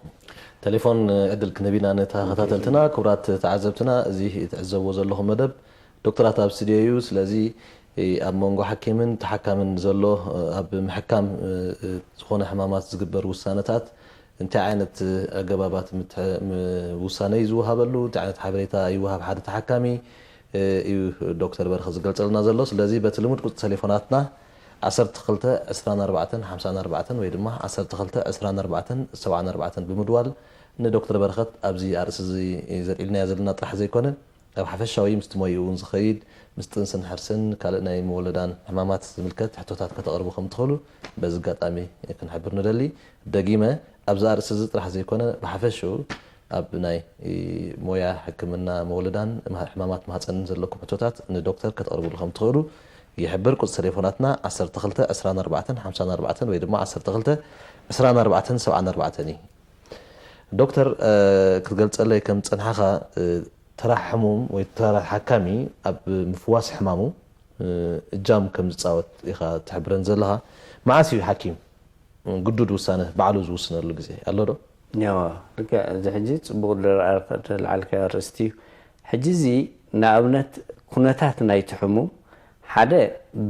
ቴሌፎን ዕድል ክንህብ ኢና ንተኸታተልትና ክቡራት ተዓዘብትና እዚ ትዕዘብዎ ዘለኹም መደብ ዶክተራት ኣብ ስቱድዮ እዩ ስለዚ ኣብ መንጎ ሓኪምን ተሓካምን ዘሎ ኣብ ምሕካም ዝኾነ ሕማማት ዝግበር ውሳነታት እንታይ ዓይነት ኣገባባት ውሳነ እዩ ዝወሃበሉ እንታይ ዓይነት ሓበሬታ ይወሃብ ሓደ ተሓካሚ እዩ ዶክተር በርኸ ዝገልፀልና ዘሎ ስለዚ በቲ ልሙድ ቁፅሪ ቴሌፎናትና ዓሰርተ ክልተ ዕስራን ኣርባዕተን ሓምሳን ኣርባዕተን ወይ ድማ ዓሰርተ ክልተ ዕስራን ኣርባዕተን ሰብዓን ኣርባዕተን ብምድዋል ንዶክተር በረኸት ኣብዚ ኣርእሲ እዚ ዘልዒልናዮ ዘለና ጥራሕ ዘይኮነ ኣብ ሓፈሻዊ ምስቲ ሞይኡ እውን ዝኸይድ ምስ ጥንስን ሕርስን ካልእ ናይ መወለዳን ሕማማት ዝምልከት ሕቶታት ከተቕርቡ ከም ትኽእሉ በዚ ኣጋጣሚ ክንሕብር ንደሊ። ደጊመ ኣብዚ ኣርእሲ እዚ ጥራሕ ዘይኮነ ብሓፈሽኡ ኣብ ናይ ሞያ ሕክምና መወለዳን ሕማማት ማህፀንን ዘለኩም ሕቶታት ንዶክተር ከተቕርብሉ ከም ትኽእሉ ይሕብር። ቁፅሪ ቴሌፎናትና ዓሰርተ ክልተ ዕስራን ኣርባዕተን ሓምሳን ኣርባዕተን ወይ ድማ ዓሰርተ ክልተ ዕስራን ኣርባዕተን ሰብዓን ኣርባዕተን እዩ። ዶክተር ክትገልፀለይ ከም ዝፀናሕኻ ተራ ሕሙም ወይ ተራ ሓካሚ ኣብ ምፍዋስ ሕማሙ እጃም ከም ዝፃወት ኢኻ ትሕብረን ዘለኻ። መዓስ እዩ ሓኪም ግዱድ ውሳነ ባዕሉ ዝውስነሉ ግዜ ኣሎ ዶ? ያዋ ልክዕ እዚ ሕጂ ፅቡቕ ዝረኣልካዮ ኣርእስቲ እዩ። ሕጂ እዚ ንኣብነት ኩነታት ናይቲ ሕሙም ሓደ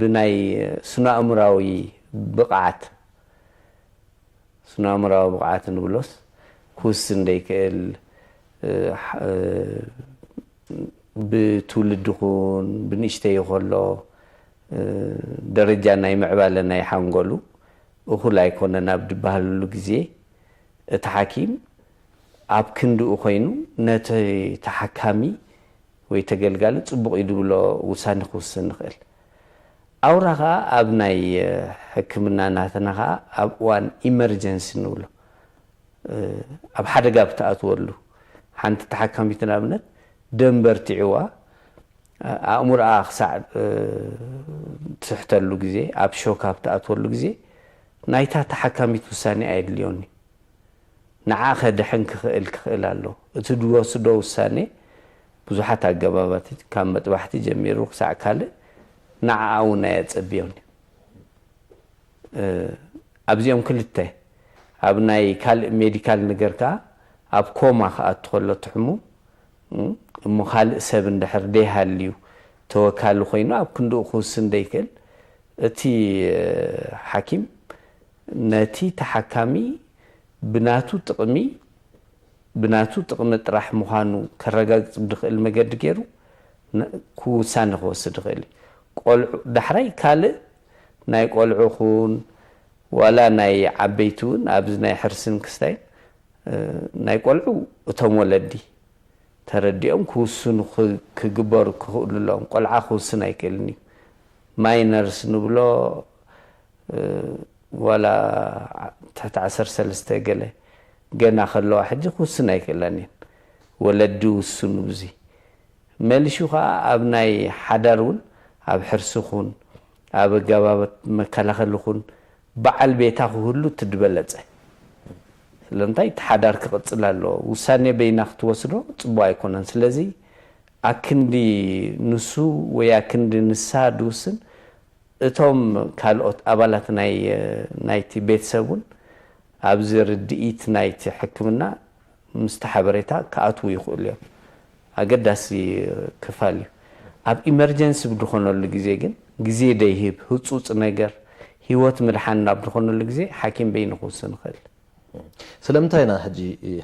ብናይ ስነ-ኣእምራዊ ብቕዓት ስነ-ኣእምራዊ ብቕዓት ንብሎስ ክውስን ዘይክእል ብትውልዲ ኹን ብንእሽተይ ከሎ ደረጃ ናይ ምዕባለ ናይ ሓንጎሉ እኹል ኣይኮነን ኣብ ዝበሃለሉ ግዜ እቲ ሓኪም ኣብ ክንድኡ ኮይኑ ነቲ ተሓካሚ ወይ ተገልጋሊ ፅቡቕ እዩ ዝብሎ ውሳነ ክውስን ይኽእል። ኣውራ ከዓ ኣብ ናይ ሕክምና ናትና ከዓ ኣብ እዋን ኢመርጀንሲ ንብሎ ኣብ ሓደጋ ብትኣትወሉ ሓንቲ ተሓካሚት ንኣብነት ደም በርቲዕዋ ኣእምሮኣ ክሳዕ ትስሕተሉ ግዜ ኣብ ሾክ ኣብ ትኣትወሉ ግዜ ናይታ ተሓካሚት ውሳኔ ኣየድልዮን እዩ። ንዓ ከድሕን ክኽእል ክኽእል ኣሎ። እቲ ዝወስዶ ውሳኔ ብዙሓት ኣገባባት ካብ መጥባሕቲ ጀሚሩ ክሳዕ ካልእ ንዓኣ እውን ኣየጸብዮን እዩ። ኣብዚኦም ክልተ ኣብ ናይ ካልእ ሜዲካል ነገር ከኣ ኣብ ኮማ ክኣቱ ከሎ እቲ ሕሙም፣ እም፣ እሞ ካልእ ሰብ እንድሕር ደይሃልዩ ተወካሊ ኮይኑ ኣብ ክንድኡ ክውስን ደይክእል፣ እቲ፣ እ፣ ሓኪም ነቲ ተሓካሚ ብናቱ ጥቕሚ፣ ብናቱ ጥቕሚ ጥራሕ ምዃኑ ከረጋግጽ ብድኽእል መገዲ ገይሩ ነ-፣ ክውሳነ ክወስድ ይኽእል እዩ። ቆልዑ፣ ዳሕራይ ካልእ ናይ ቆልዑ ኹን ዋላ ናይ ዓበይቲ እውን ኣብዚ ናይ ሕርስን ክስታይን፣ እ፣ ናይ ቆልዑ እቶም ወለዲ ተረዲኦም ክውስኑ ክ-፣ ክግበሩ ክኽእሉ ኣለዎም። ቆልዓ ክውስን ኣይክእልን እዩ። ማይነርስ ንብሎ፣ እ፣ ዋላ ትሕቲ ዓሰርተ ሰለስተ ገለ ገና ከለዋ ሕጂ ክውስን ኣይክእላን እየን። ወለዲ ውስኑ ብዚ። መሊሹ ኸዓ ኣብ ናይ ሓዳር እውን ኣብ ሕርሲ ኹን ኣብ ኣገባባት መከላኸሊ ኹን በዓል ቤታ ክህሉ እቲ ዝበለጸ። ስለምንታይ እቲ ሓዳር ክቕጽል ኣለዎ። ውሳኔ በይና ክትወስዶ ጽቡቕ ኣይኮነን። ስለዚ ኣክንዲ ንሱ ወይ ኣክንዲ ንሳ ድውስን እቶም ካልኦት ኣባላት ናይ፣ ናይቲ ቤተሰብ እውን ኣብዚ ርድኢት ናይቲ ሕክምና ምስቲ ሓበሬታ ክኣትዉ ይኽእሉ እዮም። ኣገዳሲ ክፋል እዩ። ኣብ ኢመርጀንሲ ብድኾነሉ ግዜ ግን፣ ግዜ ደይህብ፣ ህጹጽ ነገር፣ ህይወት ምድሓን ኣብ ድኾነሉ ግዜ ሓኪም በይኑ ክውስን ይኽእል። ስለምንታይ ኢና ሕጂ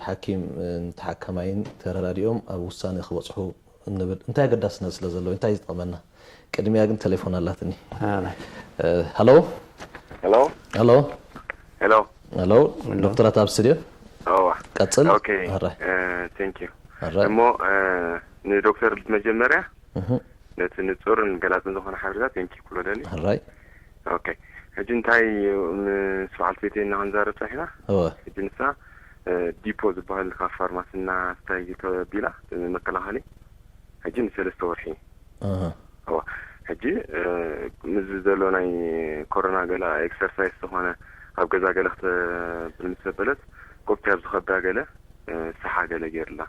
ሓኪም፣ እ፣ ተሓካማይን ተረዳዲኦም ኣብ ውሳነ ክበጽሑ እንብል? እንታይ ኣገዳስነት ስለ ዘለዎ? እንታይ ዝጠቕመና? ቅድሚያ ግን ቴሌፎን ኣላትኒ። ኣረ። እ፣ ሃሎ? ሄሎ? ሃሎ? ሄሎ? ሃሎ? ሄሎ? ዶክተራት ኣብ ስቱዲዮ? እዋ። ቀጽል። ኦኬ። ኣረ። እ፣ ቴንክ ዩ። ኣረ። እሞ፣ እ፣ ንዶክተር መጀመርያ እህ። ነቲ ንጹርን ገላጽን ዝኾነ ሓበሬታ ቴንክ ዩ ክብሎ ደሊ። ኣራይ። ኦኬ። ሕጂ እንታይ እዩ፣ ምስ በዓልቲ ቤተይ እና ክንዛረብ ጸኒሕና? እወ። ሕጂ ንሳ፣ እ፣ ዲፖ ዝበሃል ካብ ፋርማሲ እና ስታይ ተቢላ፣ መከላኸሊ። ሕጂ ንሰለስተ ወርሒ። ኣሃ። እዋ። ሕጂ፣ እ፣ ምስዚ ዘሎ ናይ ኮሮና ገለ ኤክሰርሳይስ ዝኾነ ኣብ ገዛ ገለ ክተ-፣ ምስ ዘበለት፣ ኮፒ ኣብ ዝኸብዳ ገለ፣ እ፣ ሰሓ ገለ ገይርላ።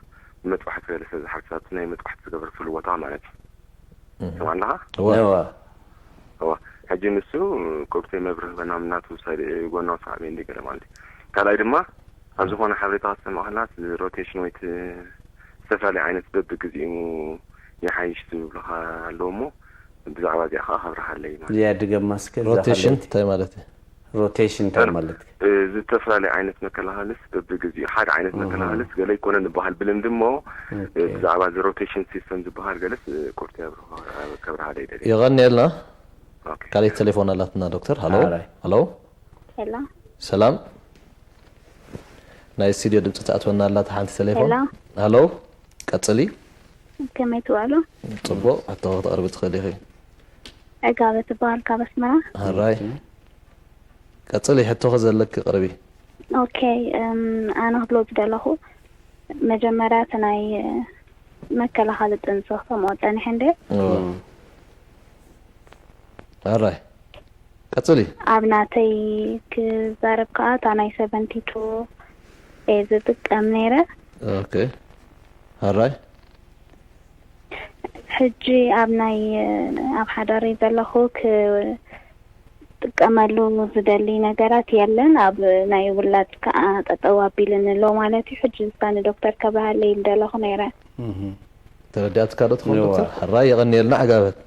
መጥባሕቲ ገለ ስለ ዝሓትት፣ ኣብቲ ናይ መጥባሕቲ ዝገበረትሉ ቦታ ማለት እዩ። እህ። ትሰምዓ ኣለኻ? እወ። እወ። እወ። ሕጂ ንሱ ቁርሲ መብርህ በናም ናቱ ሰሪ-፣ ጎናው ሳዕቤን እንዲ ገለ ማለት እዩ። ካልኣይ ድማ፣ ኣብ ዝኾነ ሓበሬታ ክትሰምዕ ከለኻ፣ እቲ ሮቴሽን ወይ እቲ ዝተፈላለየ ዓይነት በብግዜኡ ይሓይሽ ዝብሉኻ ኣለዉ እሞ፣ ብዛዕባ እዚኣ ከዓ ከብርሃለይ ማለት እዩ። እዚኣ ድገማ እስከ፣ እዛ ሮቴሽን ካልኣይቲ። እንታይ ማለት እዩ? ሮቴሽን እንታይ ማለት እዩ? እ፣ ዝተፈላለየ ዓይነት መከላኸልስ በብግዜኡ፣ ሓደ ዓይነት እህ። መከላኸልስ ገለ ኣይኮነን ዝበሃል ብልምዲ እሞ፣ ኦኬ። እ፣ ብዛዕባ እዚ ሮቴሽን ሲስተም ዝበሃል ገለስ፣ እ፣ ቁርሲ ኣብርሆ-፣ ከብርሃለይ ደልየ። የቐንየልና። ኦኬ። ካልኣይቲ ቴሌፎን ኣላትና ዶክተር። ሃሎ? ኣራይ። ሃሎ? ሄሎ። ሰላም። ናይ ስቱዲዮ ድምፂ ትኣትወና ኣላ፣ እታ ሓንቲ ቴሌፎን። ሄሎ። ሃሎ? ቀፅሊ። ከመይ ትውዕሉ? ፅቡቕ፣ ሕቶ ክተቕርቢ ትኽእሊ ኢኺ። ዕጋበት እበሃል ካብ ኣስመራ። ኣራይ። ኦኬ። ቀፅሊ፣ ሕቶኺ ዘለኪ ቅርቢ። ኦኬ፣ እም፣ ኣነ ክብሎ ዝደለኹ፣ መጀመርያ እቲ ናይ፣ እ፣ መከላኸሊ ጥንሲ ክሰምዖ ጸኒሐ እንደ እወ። እም። ኣራይ። ቀጽሊ። ኣብ ናተይ ክዛረብ ከኣ፣ እታ ናይ ሰቨንቲ ቱ እየ ዝጥቀም ነይረ። ኦኬ። ኣራይ። ሕጂ ኣብ ናይ፣ ኣብ ሓዳረይ ዘለኹ ክጥቀመሉ ዝደሊ ነገራት የለን። ኣብ ናይ ውላድ ከኣ ጠጠው ኣቢልኒ ኣሎ ማለት እዩ። ሕጂ ንሳ ንዶክተር ከብርሃለይ ምደለኹ ነይረ። እህ። ተረዲኣትካ ዶ ትኸውን እዋ። ዶክተር? ሕራይ የቐንየልና ዓጋበት።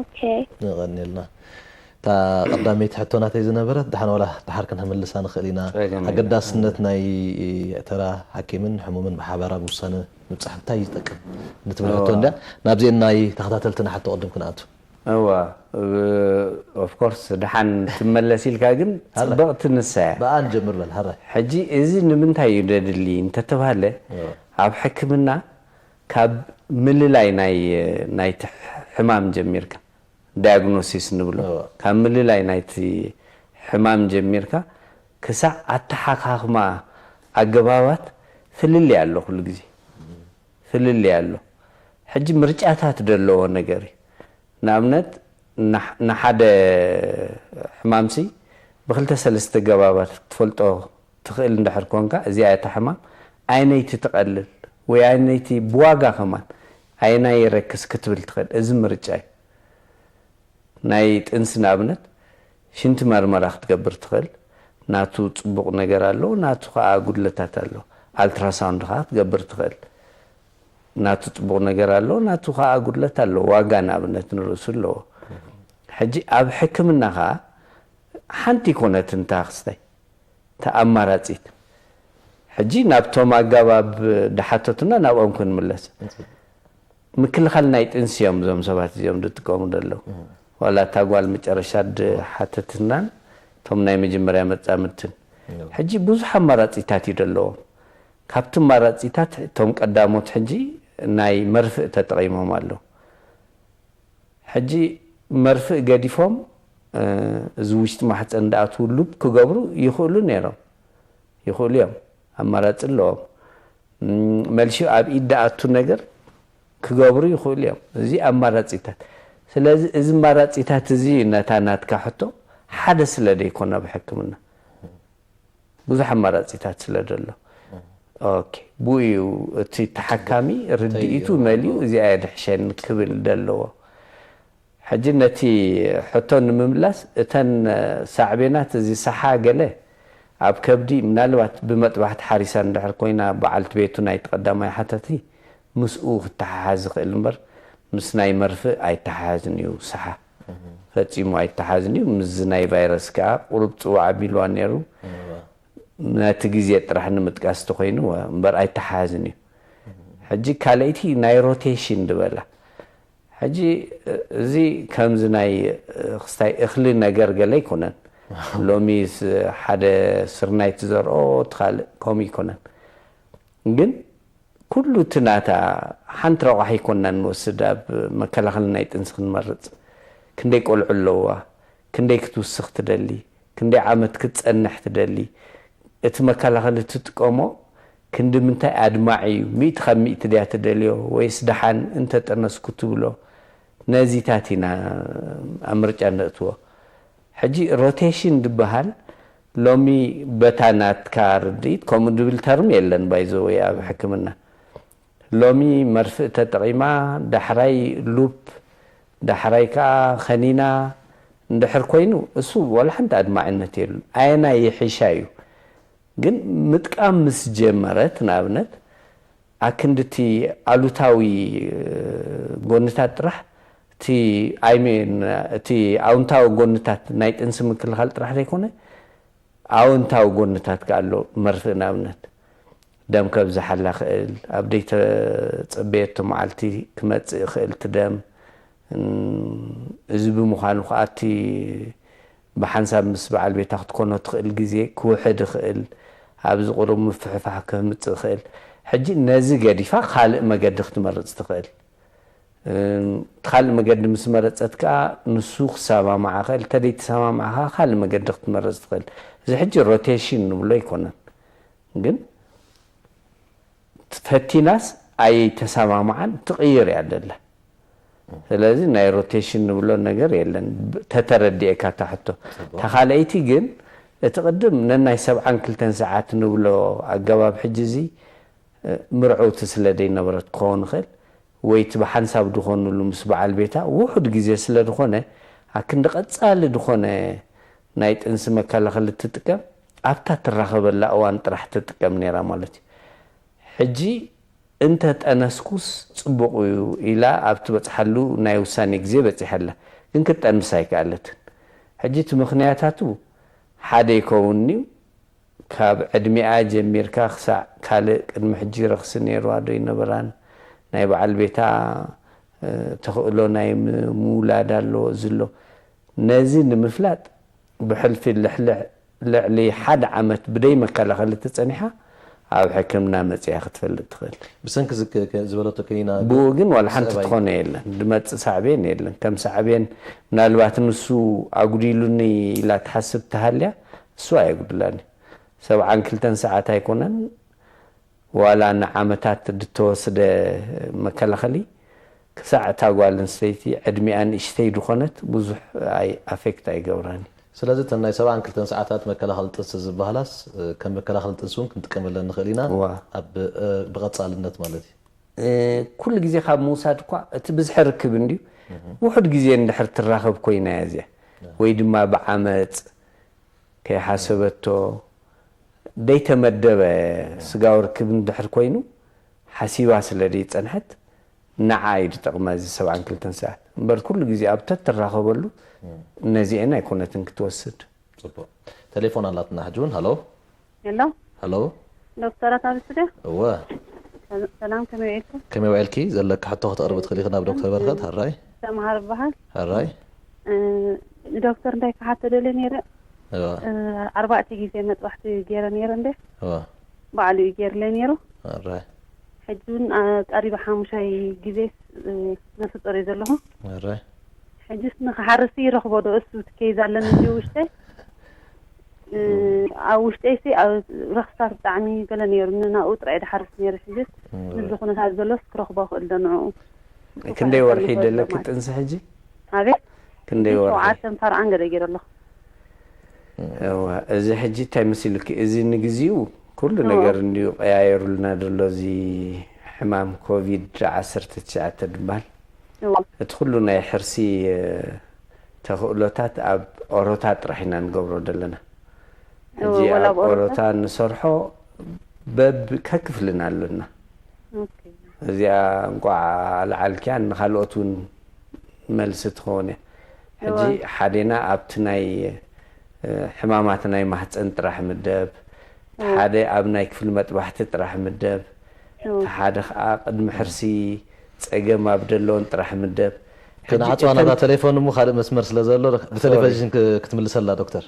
ኦኬ። የቐንየልና። እታ ቀዳመይቲ ሕቶ ናተይ ዝነበረት፣ ደሓን ዋላ ደሓር ክንምልሳ ንኽእል ኢና። ጸገም የለን። ኣገዳስነት ናይ ተራ ሓኪምን ሕሙምን ብሓባር ኣብ ውሳነ ምብጻሕ እንታይ ይጠቅም ንትብል ሕቶ እዋ። እንድያ። ናብዚአን ናይ ተኸታተልትና ሕቶ ቅድም ክንኣቱ። እዋ፣ እ፣ ኦፍ ኮርስ፣ ደሓን ትመለስ ኢልካ ግን ኣረ። ጽብቕቲ ንሳ እያ። ብኣ ንጀምር በል፣ ኣረ። ሕጂ እዚ ንምንታይ እዩ ደድሊ እንተተባህለ፣ እዋ። ኣብ ሕክምና ካብ ምልላይ ናይ፣ ናይቲ ሕማም ጀሚርካ፣ ዳያግኖሲስ ንብሎ፣ እዋ። ካብ ምልላይ ናይቲ ሕማም ጀሚርካ ክሳዕ ኣተሓኻኽማ ኣገባባት ፍልልይ ኣሎ፣ ኩሉ ግዜ ፍልልይ ኣሎ። ሕጂ ምርጫታት ዘለዎ ነገር እዩ። ንኣብነት፣ ንሕ-፣ ንሓደ ሕማምሲ ብክልተ ሰለስተ ገባባት ክትፈልጦ ትኽእል እንድሕር ኮንካ፣ እዚኣ እታ ሕማም ኣየነይቲ ትቐልል ወይ ኣየነይቲ ብዋጋ ከማን ኣየናይ ይረክስ ክትብል ትኽእል። እዚ ምርጫ እዩ። ናይ ጥንሲ ንኣብነት ሽንቲ መርመራ ክትገብር ትኽእል። ናቱ ጽቡቕ ነገር ኣለዎ፣ ናቱ ኸኣ ጉድለታት ኣለዎ። ኣልትራሳውንድ ከዓ ክትገብር ትኽእል። ናቱ ፅቡቕ ነገር ኣለዎ፣ ናቱ ከዓ ጉድለት ኣለዎ። ዋጋ ንኣብነት ንርእሱ ኣለዎ። ሕጂ ኣብ ሕክምና ከዓ ሓንቲ ይኮነትን እታ ክስታይ፣ እታ ኣማራፂት። ሕጂ ናብቶም ኣጋባብ ድሓተቱና ናብኦም ክንምለስ። ምክልኻል ናይ ጥንሲ እዮም እዞም ሰባት እዚኦም ዝጥቀሙ ዘለዉ። ዋላ እታ ጓል መጨረሻ ድሓተትናን እቶም ናይ መጀመርያ መጻምድትን። ሕጂ ብዙሕ ኣማራፂታት እዩ ዘለዎም። ካብቲ ኣማራፂታት እቶም ቀዳሞት ሕጂ ናይ መርፍእ ተጠቒሞም ኣለዉ። ሕጂ መርፍእ ገዲፎም፣ እ፣ እዚ ውሽጢ ማሕፀን ዝኣትዉ ሉፕ ክገብሩ ይኽእሉ ነይሮም። ይኽእሉ እዮም። ኣማራፂ ኣለዎም። እም፣ መልሲ ኣብ ኢድ ዝኣቱ ነገር ክገብሩ ይኽእሉ እዮም። እዚ ኣማራፂታት። ስለዚ እዚ ኣማራፂታት እዚ ነታ ናትካ ሕቶ ሓደ ስለ ዘይኮነ ኣብ ሕክምና ብዙሕ ኣማራፂታት ስለ ዘሎ። ኦኬ፣ ብኡ እዩ እቲ ተሓካሚ ርድኢቱ መሊኡ እዚኣ እየ ድሕሸኒ ክብል ዘለዎ። ሕጂ ነቲ ሕቶ ንምምላስ፣ እተን ሳዕቤናት እዚ ሰሓ ገለ ኣብ ከብዲ፣ ምናልባት ብመጥባሕቲ ሓሪሳ እንድሕር ኮይና በዓልቲ ቤቱ ናይቲ ቀዳማይ ሓተቲ ምስኡ ክተሓሓዝ ይኽእል እምበር ምስ ናይ መርፍእ ኣይተሓሓዝን እዩ። ሰሓ ፈጺሙ ኣይተሓሓዝን እዩ። ምስዚ ናይ ቫይረስ ከኣ ቁሩብ ጽዋዕ ኣቢልዋ ነይሩ። ነቲ ግዜ ጥራሕ ንምጥቃስ እንተኾይኑ እምበር ኣይተሓሓዝን እዩ። ሕጂ ካልኣይቲ ናይ ሮቴሽን ዝበላ። ሕጂ እዚ ከምዚ ናይ ክስታይ እኽሊ ነገር ገለ ኣይኮነን። ሎሚ ስ-፣ ሓደ ስርናይ ትዘርኦ፣ እቲ ካልእ ከምኡ ኣይኮነን። ግን ኩሉ እቲ ናታ ሓንቲ ረቋሒ ኣይኮንና ንወስድ። ኣብ መከላኸሊ ናይ ጥንሲ ክንመርጽ፣ ክንደይ ቆልዑ ኣለዋ፣ ክንደይ ክትውስኽ ትደሊ፣ ክንደይ ዓመት ክትጸንሕ ትደሊ፣ እቲ መከላኸሊ ትጥቀሞ ክንዲ ምንታይ ኣድማዒ እዩ፣ ሚእቲ ካብ ሚእቲ ድያ ትደልዮ ወይስ ደሓን እንተጠነስኩ ትብሎ፣ ነዚታት ኢና ኣብ ምርጫ ነእትዎ። ሕጂ ሮቴሽን ዝበሃል ሎሚ በታ ናትካ ርድኢት ከምኡ ድብል ተርም የለን ባይዘወይ ኣብ ሕክምና። ሎሚ መርፍእ ተጠቒማ፣ ዳሕራይ ሉፕ፣ ዳሕራይ ከኣ ኸኒና እንድሕር ኮይኑ፣ እሱ ዋላ ሓንቲ ኣድማዕነት የብሉን። ኣየናይ ይሕሻ እዩ። ግን ምጥቃም ምስ ጀመረት፣ ንኣብነት፣ ኣክንዲ እቲ ኣሉታዊ፣ እ፣ ጎንታት ጥራሕ፣ እቲ፣ ኣይሜን፣ እቲ ኣውንታዊ ጎንታት ናይ ጥንሲ ምክልኻል ጥራሕ ዘይኮነ፣ ኣወንታዊ ጎንታት ከኣ ኣሎ። መርፍእ ንኣብነት ደም ከብዝሓላ ክእል፣ ኣብ ደይተጸበየቶ መዓልቲ ክመጽእ ይኽእል እቲ ደም። እም፣ እዚ ብምዃኑ ከኣ እቲ ብሓንሳብ ምስ በዓል ቤታ ክትኮኖ ትኽእል ግዜ ክውሕድ ይኽእል፣ ኣብዚ ቁሩብ ምፍሕፋሕ ከምጽእ ይኽእል። ሕጂ ነዚ ገዲፋ ካልእ መገዲ ክትመርጽ ትኽእል። እም፣ እቲ ካልእ መገዲ ምስ መረጸት ከኣ ንሱ ክሰማማዓ ክእል፣ እንተደይተሰማማዓ ከኣ ካልእ መገዲ ክትመርጽ ትኽእል። እዚ ሕጂ ሮቴሽን ንብሎ ኣይኮነን፣ ግን ፈቲናስ ኣይተሰማማዓን ትቕይር እያ ደላ። ስለዚ ናይ ሮቴሽን ንብሎ ነገር የለን። ብ-፣ ተተረዲኤካ እታ ሕቶ። እታ ካልኣይቲ ግን እቲ ቅድም ነናይ ሰብዓን ክልተን ሰዓት ንብሎ ኣገባብ ሕጂ እዚ፣ እ፣ ምርዕውቲ ስለ ዘይነበረት ክኸውን ይኽእል፣ ወይ እቲ ብሓንሳብ ዝኾኑሉ ምስ በዓል ቤታ ውሑድ ግዜ ስለ ዝኾነ፣ ኣክንዲ ቀጻሊ ዝኾነ ናይ ጥንሲ መከላኸሊ ትጥቀም፣ ኣብታ ትራኸበላ እዋን ጥራሕ ትጥቀም ነይራ ማለት እዩ። ሕጂ እንተ ጠነስኩስ ጽቡቕ እዩ ኢላ ኣብ ትበጽሓሉ ናይ ውሳኔ ግዜ በጺሓ ኣላ። ግን ክትጠንስ ኣይከኣለትን። ሕጂ እቲ ምኽንያታቱ ሓደ ይከውን እዩ። ካብ ዕድሚኣ ጀሚርካ ክሳዕ ካልእ ቅድሚ ሕጂ ረኽሲ ነይርዋ ዶ ይነበራን? ናይ በዓል ቤታ፣ እ፣ ተኽእሎ ናይ ም-፣ ምውላድ ኣሎ፣ እዚ ኣሎ። ነዚ ንምፍላጥ ብሕልፊ ልሕልሕ ልዕሊ ሓደ ዓመት ብደይ መከላኸሊ ተጸኒሓ ኣብ ሕክምና መጺኣ ክትፈልጥ ትኽእል። ብሰንኪ እዚ ከ-፣ ከ-፣ ዝበለቶ ከኒና ብኡ ግን ዋላ ሓንቲ ሰብኣይ ትኾነ የለን። ድመጽእ ሳዕቤን የለን። ከም ሳዕቤን ምናልባት ንሱ ኣጉዲሉኒ ኢላ ትሓስብ ተሃልያ፣ እሱ ኣየጉድላን እዩ። ሰብዓን ክልተን ሰዓት ኣይኮነን፣ ዋላ ንዓመታት ድተወስደ መከላኸሊ፣ ክሳዕ እታ ጓል ኣንስተይቲ ዕድሚኣ ንእሽተይ ድኾነት ብዙሕ ኣይ-፣ ኣፌክት ኣይገብራን እዩ። ስለዚ እተን ናይ ሰብዓን ክልተን ሰዓታት መከላኸሊ ጥንሲ ዝበሃላስ፣ እ፣ ከም መከላኸሊ ጥንሲ እውን ክንጥቀመለን ንኽእል ኢና። እዋ። ኣብ፣ እ፣ ብቐጻልነት ማለት እዩ። እ፣ ኩሉ ግዜ ካብ ምውሳድ እኳ እቲ ብዝሒ ርክብ እንድዩ። እህ። ውሑድ ግዜ እንድሕር ትራኸብ ኮይና እያ እዚኣ። እህ። ወይ ድማ ብዓመጽ ከይሓሰበቶ፣ ደይተመደበ ስጋዊ ርክብ እንድሕር ኮይኑ ሓሲባ ስለ ደይጸንሐት ንዓ እዩ ዝጠቕማ እዚ ሰብዓን ክልተን ሰዓት እምበር ኩሉ ግዜ ኣብ ተትራኸበሉ ነዚኤን ኣይኮነትን ክትወስድ። ጽቡቕ። ቴሌፎን ኣላትና ሕጂ እውን። ሃሎ። ሄሎ። ሃሎ። ዶክተራት ኣብ ስቱድዮ። እወ። ሰላም ከመይ ውዒልኩም? ከመይ ውዒልኪ? ዘለካ ሕቶ ከተቕርቢ ትኽእሊ ኢኺ ናብ ዶክተር በረኸት። ሃራይ። ሰምሃር እበሃል። ሃራይ። እ፣ ንዶክተር እንታይ ክሓቶ ደልየ ነይረ? እወ። እ፣ ኣርባዕተ ግዜ መጥባሕቲ ገይረ ነይረ እንደ እወ። ባዕሉ እዩ ገይርለይ ነይሩ። ሃራይ። ሕጂ እውን አ፣ ቀሪበ ሓሙሻይ ግዜ እ፣ ነፍሰ ጡር እየ ዘለኹ። ሃራይ። ሕጂስ ንክሓርስ ይረኽቦ ዶ እሱ እቲ ኬዝ ኣለኒ እንዲ ውሽጠይ እ፣ ኣብ ውሽጠይሲ ኣብ ረኽስታት ብጣዕሚ ገለ ነይሩ ንናኡ ጥራይ ድሓርስ ነይሩ ሕጅስ እም፣ ምስዚ ኩነታት ዘሎስ ክረኽቦ ክእል ዶ ንዕኡ ክንደይ ወርሒ ደለኪ ጥንሲ ሕጂ ኣቤት ክንደይ ወርሒ ሸውዓተን ፋርዓን ገለ ገይረ ኣለኹ እዋ እዚ ሕጂ እንታይ መሲሉኪ እዚ ንግዚኡ ኩሉ ነገር እንዲዩ ቀያየሩልና ዘሎ እዚ ሕማም ኮቪድ ዓሰርተ ትሽዓተ ድበሃል እቲ ኩሉ ናይ ሕርሲ ተኽእሎታት ኣብ ኦሮታ ጥራሕ ኢና ንገብሮ ዘለና ሕጂ ኣብ ኦሮታ ንሰርሖ በብ ከክፍልና ኣሎና እዚኣ እንቋዕ ኣልዓልኪያ ንካልኦት እውን መልሲ ትኸውን እያ ሕጂ ሓዴና ኣብቲ ናይ ሕማማት ናይ ማህፀን ጥራሕ ምደብ ሓደ ኣብ ናይ ክፍሊ መጥባሕቲ ጥራሕ ምደብ ሓደ ከዓ ቅድሚ ሕርሲ ፀገም ኣብ ደለዎን ጥራሕ ምደብ ክንዓፅዋ ናታ ቴሌፎን እሞ ካልእ መስመር ስለ ዘሎ ብቴሌቪዥን ክትምልሰላ ዶክተር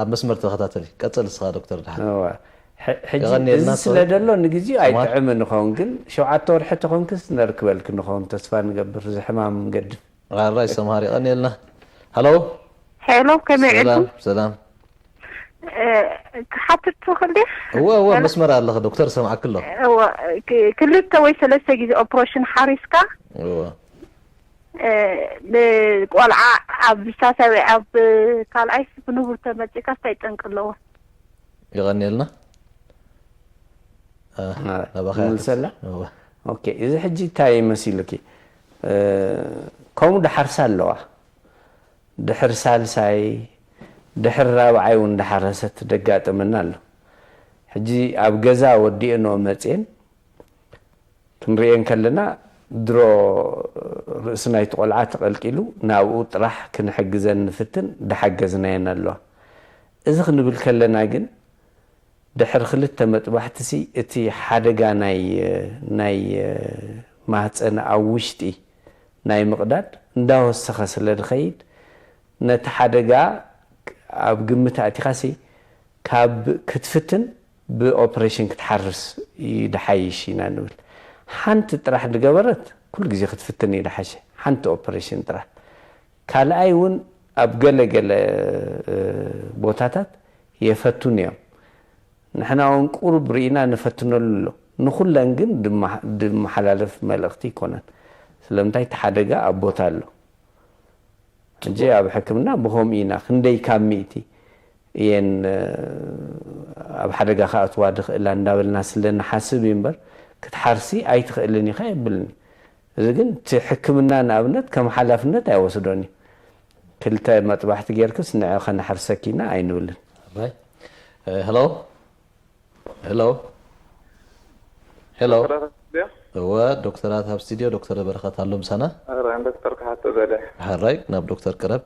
ኣብ መስመር ተኸታተሊ ቀፅል እስኻ ዶክተር ድሓን ሕጂ እዚ ስለ ደሎ ንግዜኡ ኣይጥዕምን ይኸውን ግን ሸውዓተ ወርሒ ተኾንክስ ነርክበልክ ንኸውን ተስፋ ንገብር እዚ ሕማም ንገድፍ ኣራይ ሰምሃር የቐንየልና ሃሎ ሄሎ ከመይ ሰላም ዕልኩም ሰላም ክሓትት ትኽእል ድየ? እወ እወ መስመር ኣለኺ ዶክተር ሰምዓኪ ኣለኹ። እወ ክ- ክልተ ወይ ሰለስተ ግዜ ኦፕሬሽን ሓሪስካ እወ እ፣ ንቆልዓ ኣብ ሳሳዊ ኣብ ካልኣይ ብንቡር ተመፂእካ እንታይ ጠንቂ ኣለዎ? የቐንየልና። እ፣ ናባኻ እያ ምልሰላ? እወ። ኦኬ እዚ ሕጂ እንታይ መሲሉኪ? እ፣ ከምኡ ድሓርሳ ኣለዋ። ድሕሪ ሳልሳይ ድሕሪ ራብዓይ እውን እንዳሓረሰት ደጋጥመና ኣሎ ሕጂ ኣብ ገዛ ወዲኤንኦ መፅኤን ክንሪኤን ከለና ድሮ ርእሲ ናይቲ ቆልዓ ተቐልቂሉ ናብኡ ጥራሕ ክንሕግዘን ንፍትን ድሓገዝናየን ኣለዋ እዚ ክንብል ከለና ግን ድሕሪ ክልተ መጥባሕትሲ እቲ ሓደጋ ናይ ናይ ማህፀን ኣብ ውሽጢ ናይ ምቕዳድ እንዳወሰኸ ስለ ድኸይድ ነቲ ሓደጋ ኣብ ግምት ኣእቲኻሲ ካብ ክትፍትን ብኦፕሬሽን ክትሓርስ እዩ ድሓይሽ ኢና ንብል። ሓንቲ ጥራሕ ድገበረት ኩሉ ግዜ ክትፍትን እዩ ድሓሸ። ሓንቲ ኦፕሬሽን ጥራሕ። ካልኣይ እውን ኣብ ገለ ገለ ቦታታት የፈቱን እዮም። ንሕና እውን ቁሩብ ርኢና ንፈትነሉ ኣሎ። ንኹለን ግን ድመሓላለፍ መልእኽቲ ኣይኮነን። ስለምንታይ እቲ ሓደጋ ኣብ ቦታ ኣሎ። ሕጂ ኣብ ሕክምና ብኸምኡ ኢና ክንደይ ካብ ሚእቲ እየን ኣብ ሓደጋ ክኣትዋ ድኽእላ እንዳበልና ስለ ንሓስብ እዩ እምበር ክትሓርሲ ኣይትኽእልን ኢኻ የብልን እዩ። እዚ ግን እቲ ሕክምና ንኣብነት ከም ሓላፍነት ኣይወስዶን እዩ። ክልተ መጥባሕቲ ጌርክስ ንዐ ከነሕርሰኪ ኢና ኣይንብልን። ራይ ሄሎ ሄሎ ሄሎ እወ ዶክተራት ኣብ ስቱድዮ ዶክተር በረኸት ኣሎ ምሳና ራይ ዶክተር ክሓቶ ዘለ ሕራይ ናብ ዶክተር ቅረብ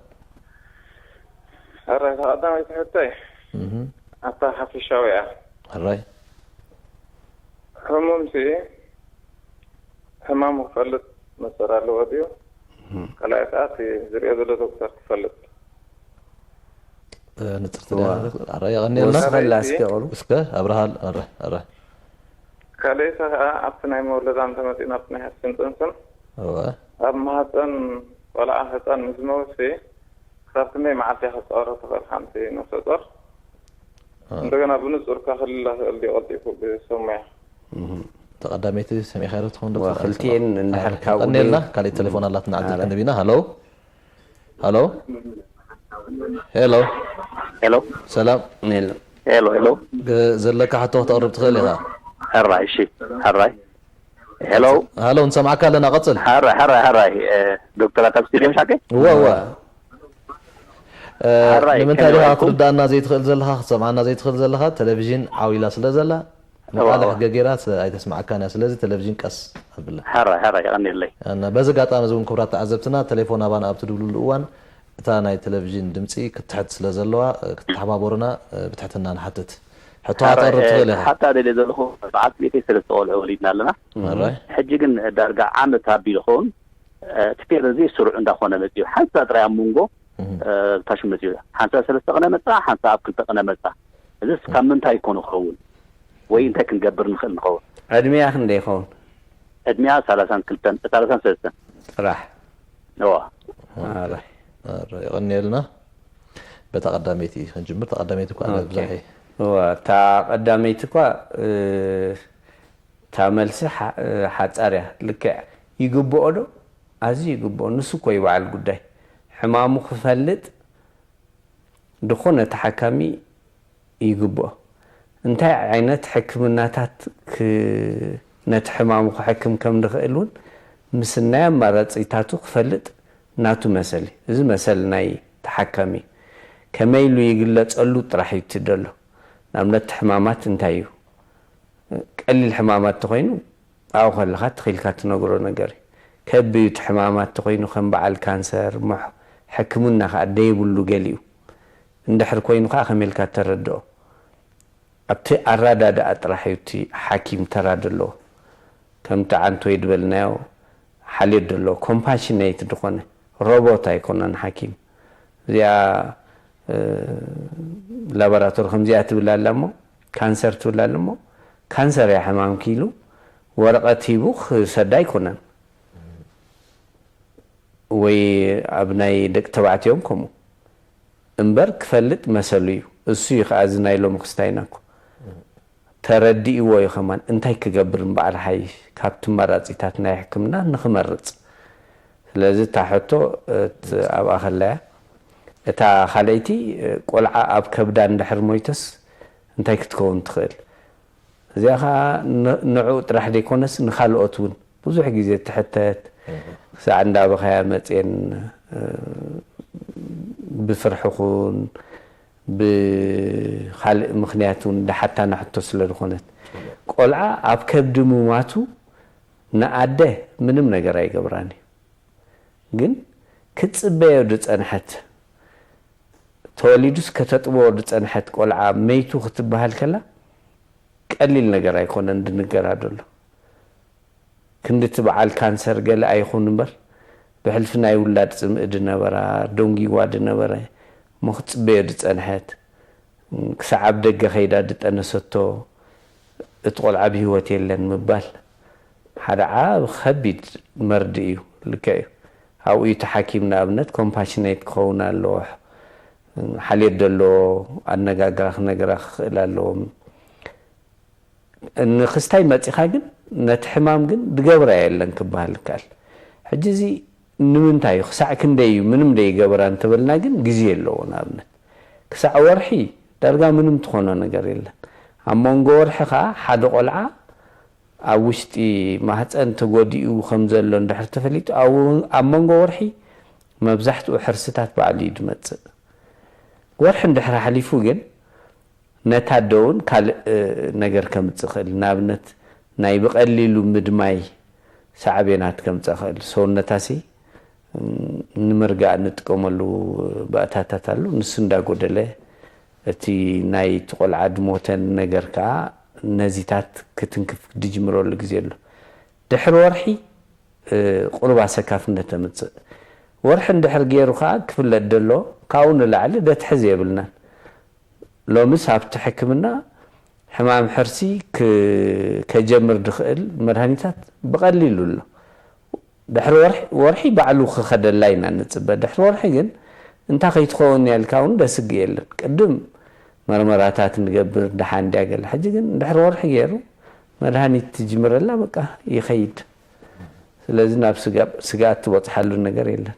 ሕራይ ተቐዳመይቲ ሕቶይ ኣታ ሓፊሻዊ እያ ሕራይ ሕሙም ሲ ሕማሙ ክፈልጥ መሰል ኣለዎ ድዩ? ካልኣይ ከዓ እቲ ዝሪኦ ዘሎ ዶክተር ክፈልጥ። ንፅርቲ ድያ? ኣረ የቐንየልና። ወስኸላ እስከ ቁሩብ። እስከ ኣብርሃል። ኣረ ኣረ። ካልኣይቲ ከዓ ኣብቲ ናይ መወለዳ እንተመፂኡ ናብቲ ናይ ሕርሲን ጥንስን እወ። ኣብ ማህፀን ቆልዓ ህፃን ምስ ዝመውሲ ክሳብ ክንደይ መዓልቲ እያ ክትፃወሮ ትኽእል ሓንቲ ነፍሰ ጡር? እንደገና ብንጹር ከኽልላ ክእል ድዩ ቀልጢፉ ብሰብ ሞያ? እህ፣ እታ ቀዳመይቲ ሰሚዕካያ ዶ ትኸውን ዶክተር? ክልቲኤን እንድሕር ካብኡ ቀኒልና ካልእ ቴሌፎን ኣላትና ዓዲ ኣረ። ክንብ ኢና። ሃሎ ሃሎ ሄሎ ሄሎ ሰላም ሄሎ ሄሎ ሄሎ ግ- ዘለካ ሕቶ ክተቕርብ ትኽእል ኢኻ። ሕራይ እሺ ሕራይ ሄሎ ሃሎ ንሰምዓካ ኣለና ቀጽል። ሕራይ ሕራይ ሕራይ እ፣ ዶክተራት ኣብ ስቱድዮ ምሻከ እወ እወ እ፣ ሕራይ፣ ንምንታይ ከመይ ዲኻ ኢኹም? ክትርዳእና ዘይትኽእል ዘለኻ፣ ክትሰምዓና ዘይትኽእል ዘለኻ? ቴሌቪዥን ዓው ኢላ ስለ ዘላ፣ እዋ፣ መቓልሕ እዋ። ገጌራ ስ-፣ ኣይተስምዓካን እያ። ስለዚ ቴሌቪዥን ቀስ ኣብላ። ሕራይ፣ ሕራይ፣ የቐንየለይ። እና በዚ ኣጋጣሚ እዚ እውን ክቡራት ተዓዘብትና፣ ቴሌፎን ኣባና ኣብ ትድውልሉ እዋን፣ እታ ናይ ቴሌቪዥን ድምፂ ክትሕት ስለ ዘለዋ፣ እ፣ ክትተሓባበሩና፣ እ፣ ብትሕትና ንሓትት። ሕቶ ሕራይ፣ ኣጠርብ እ፣ ትኽእል ኢኻ። ክሓታ ደልየ ዘለኹ፣ በዓልቲ ቤተይ ሰለስተ ቆልዑ ወሊድና ኣለና። ሕራይ። ሕጂ ግን ዳርጋ ዓመት ኣቢሉ ኸውን፣ እ፣ እቲ ፔር እዚ ስሩዕ እንዳኾነ መፂኡ። ሓንሳእ ጥራይ ኣብ መንጎ፣ እህ። እ፣ ታሽሙ መፂኡ። ሓንሳእ ሰለስተ ቅነ መፃ፣ ሓንሳእ ኣብ ክልተ ቅነ መፃ። እዚስ ካብ ምንታይ ይኮን ይኸውን? ወይ እንታይ ክንገብር ንኽእል ንኸውን? ዕድሜኣ ክንደይ ይኸውን? ዕድሜኣ ሰላሳን ክልተን፣ እ፣ ሰላሳን ሰለስተን። ጥራሕ? እዋ። ኣረ። ኣረ፣ የቐንየልና። በታ ቀዳመይቲ ክንጅምር፣ እታ ቀዳመይቲ እኳ ኦኬ። ብዙሕ እየ። እዋ፣ እታ ቀዳመይቲ እኳ፣ እ፣ እታ መልሲ ሓ-፣ እ፣ ሓጻር እያ። ልክዕ ይግብኦ ዶ? ኣዝዩ ይግብኦ። ንሱ እኮ እዩ በዓል ጉዳይ። ሕማሙ ክፈልጥ ዝኾነ ተሓካሚ ይግብኦ። እንታይ ዓይነት ሕክምናታት ክ-፣ ነቲ ሕማሙ ክሕክም ከም ዝኽእል እውን ምስናይ ኣማራጺታቱ ክፈልጥ ናቱ መሰል እዩ። እዚ መሰል ናይ ተሓካሚ እዩ። ከመይ ኢሉ ይግለጸሉ ጥራሕ እዩ እቲ ደሎ። ንኣብነት እቲ ሕማማት እንታይ እዩ? ቀሊል ሕማማት ተኾይኑ ኣብኡ ከለኻ ትኺልካ ትነግሮ ነገር እዩ። ከቢድ ሕማማት ተኾይኑ ከም በዓል ካንሰር፣ ሞሕ፣ ሕክምና ከኣ ደይብሉ ገሊኡ። እንድሕር ኮይኑ ከኣ ከመይ ኢልካ ተረድኦ? ኣብቲ ኣረዳድኣ ጥራሕ እዩ እቲ ሓኪም ተራ ዘለዎ። ከምቲ ዓንቶይ ዝበልናዮ ሓልዮት ዘለዎ፣ ኮምፓሽኔት ዝኾነ ሮቦት ኣይኮነን ሓኪም። እዚኣ፣ እ፣ ላቦራቶሪ ከምዚኣ ትብል ኣላ እሞ፣ ካንሰር ትብል ኣላ እሞ፣ ካንሰር እያ ሕማምኪ ኢሉ ወረቐት ሂቡ ክሰዳ ኣይኮነን። ወይ ኣብ ናይ ደቂ ተባዕትዮም ከምኡ። እምበር ክፈልጥ መሰሉ እዩ። እሱ እዩ ከኣ እዚ ናይ ሎሚ ክስታይና እኮ። ተረዲእዎ እዩ ከማን እንታይ ክገብር እምበኣር ሓይሽ ካብቲ መራጺታት ናይ ሕክምና ንኽመርጽ። ስለዚ እታ ሕቶ፣ እት-፣ ኣብኣ ከላ እያ። እታ ካልኣይቲ፣ ቆልዓ ኣብ ከብዳ እንድሕር ሞይተስ እንታይ ክትከውን ትኽእል? እዚኣ ኸኣ ን-፣ ንዕኡ ጥራሕ ዘይኮነስ ንኻልኦት እውን ብዙሕ ግዜ ትሕተት። እህ። ክሳዕ እንዳበኸያ መጽየን፣ እ፣ ብፍርሒ ኹን ብኻልእ ምኽንያት እውን እንዳሓታና ሕቶ ስለ ዝኾነት። ቆልዓ ኣብ ከብዲ ምማቱ ንኣደ ምንም ነገር ኣይገብራን እዩ። ግን ክትጽበዮ ዝጸንሐት፣ ተወሊዱስ ከተጥብዎ ዝጸንሐት ቆልዓ መይቱ ክትበሃል ከላ ቀሊል ነገር ኣይኮነን ዝንገራ ዘሎ። ክንድቲ በዓል ካንሰር ገለ ኣይኹን እምበር፣ ብሕልፊ ናይ ውላድ ጽምኢ ዝነበራ፣ ደንጊዋ ዝነበረ፣ እሞ ክትጽበዮ ዝጸንሐት፣ ክሳዕ ኣብ ደገ ከይዳ ዝጠነሰቶ፣ እቲ ቆልዓ ብህይወት የለን ምባል፣ ሓደ ዓቢ ከቢድ መርድእ እዩ። ልክዕ እዩ። ኣብኡ እዩ እቲ ሓኪም ንኣብነት ኮምፓሽኔት ክኸውን ኣለዎ። ሓልዮት ዘለዎ ኣነጋግራ ክነግራ ክኽእል ኣለዎም። ንክስታይ መጺኻ ግን ነቲ ሕማም ግን ዝገብራ የለን ክበሃል ይከኣል። ሕጂ እዚ ንምንታይ እዩ? ክሳዕ ክንደይ እዩ? ምንም ደይገበራ እንተበልና ግን ግዜ ኣለዎ። ንኣብነት ክሳዕ ወርሒ ዳርጋ ምንም ትኾኖ ነገር የለን። ኣብ መንጎ ወርሒ ኸኣ ሓደ ቆልዓ ኣብ ውሽጢ ማህፀን ተጎዲኡ ከም ዘሎ እንድሕር ተፈሊጡ፣ ኣብ፣ ኣብ መንጎ ወርሒ መብዛሕትኡ ሕርስታት ባዕሉ እዩ ዝመጽእ። ወርሒ እንድሕር ሓሊፉ ግን ነታ ኣደ እውን ካልእ፣ እ፣ ነገር ከምጽእ ይኽእል። ንኣብነት ናይ ብቐሊሉ ምድማይ ሳዕቤናት ከምጽእ ይኽእል። ሰውነታሲ፣ እም፣ ንምርጋእ እንጥቀመሉ ባእታታት ኣሎ። ንሱ እንዳጎደለ እቲ ናይ እቲ ቆልዓ ዝሞተን ነገር ከኣ ነዚታት ክትንክፍ ዝጅምረሉ ግዜ ኣሎ። ድሕሪ ወርሒ፣ እ፣ ቁሩብ ኣሰካፍነት ተምጽእ። ወርሒ እንድሕር ገይሩ ከኣ ክፍለጥ ዘሎ ካብኡ ንላዕሊ ደትሕዝ የብልናን። ሎምስ ኣብቲ ሕክምና ሕማም ሕርሲ ክ-፣ ከጀምር ዝኽእል መድሃኒታት ብቐሊሉ ኣሎ። ድሕሪ ወርሒ፣ ወርሒ ባዕሉ ክኸደላ ኢና ንጽበ። ድሕሪ ወርሒ ግን እንታ ከይትኸውን እያ ኢልካ እውን ደስግእ የለን። ቅድም መርመራታት ንገብር፣ ደሓን ድያ ገለ። ሕጂ ግን ድሕሪ ወርሒ ገይሩ መድሃኒት ትጅምረላ፣ በቃ ይኸይድ። ስለዚ ናብ ስጋ-፣ ስግኣት ትበጽሓሉ ነገር የለን።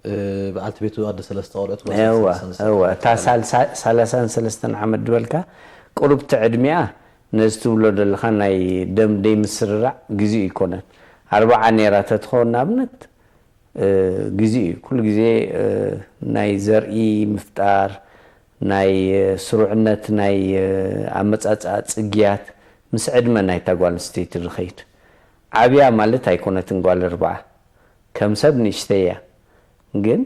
እ፣ በዓልቲ ቤቱ ኣደ ሰለስተ ቆልዑት፣ ጓል እዋ፣ ሰለስተ እዋ። እታ ሰለስተ። ሳልሳ-፣ ሰላሳን ሰለስተን ዓመት ዝበልካ ቁሩብቲ ዕድሚኣ ነዚ ትብሎ ዘለኻ ናይ ደም ደይ ምስርራዕ ግዜኡ ይኮነን። ኣርብዓ ነይራ ተትኸውን ንኣብነት፣ ግዜ እዩ። ኩሉ ግዜ ናይ ዘርኢ ምፍጣር፣ ናይ ስሩዕነት፣ ናይ ኣመጻጽኣ ጽግያት ምስ ዕድመ ናይታ ጓል ኣንስተይቲ ዝኸይድ። ዓብያ ማለት ኣይኮነትን ጓል ኣርብዓ፣ ከም ሰብ ንእሽተይ እያ። ግን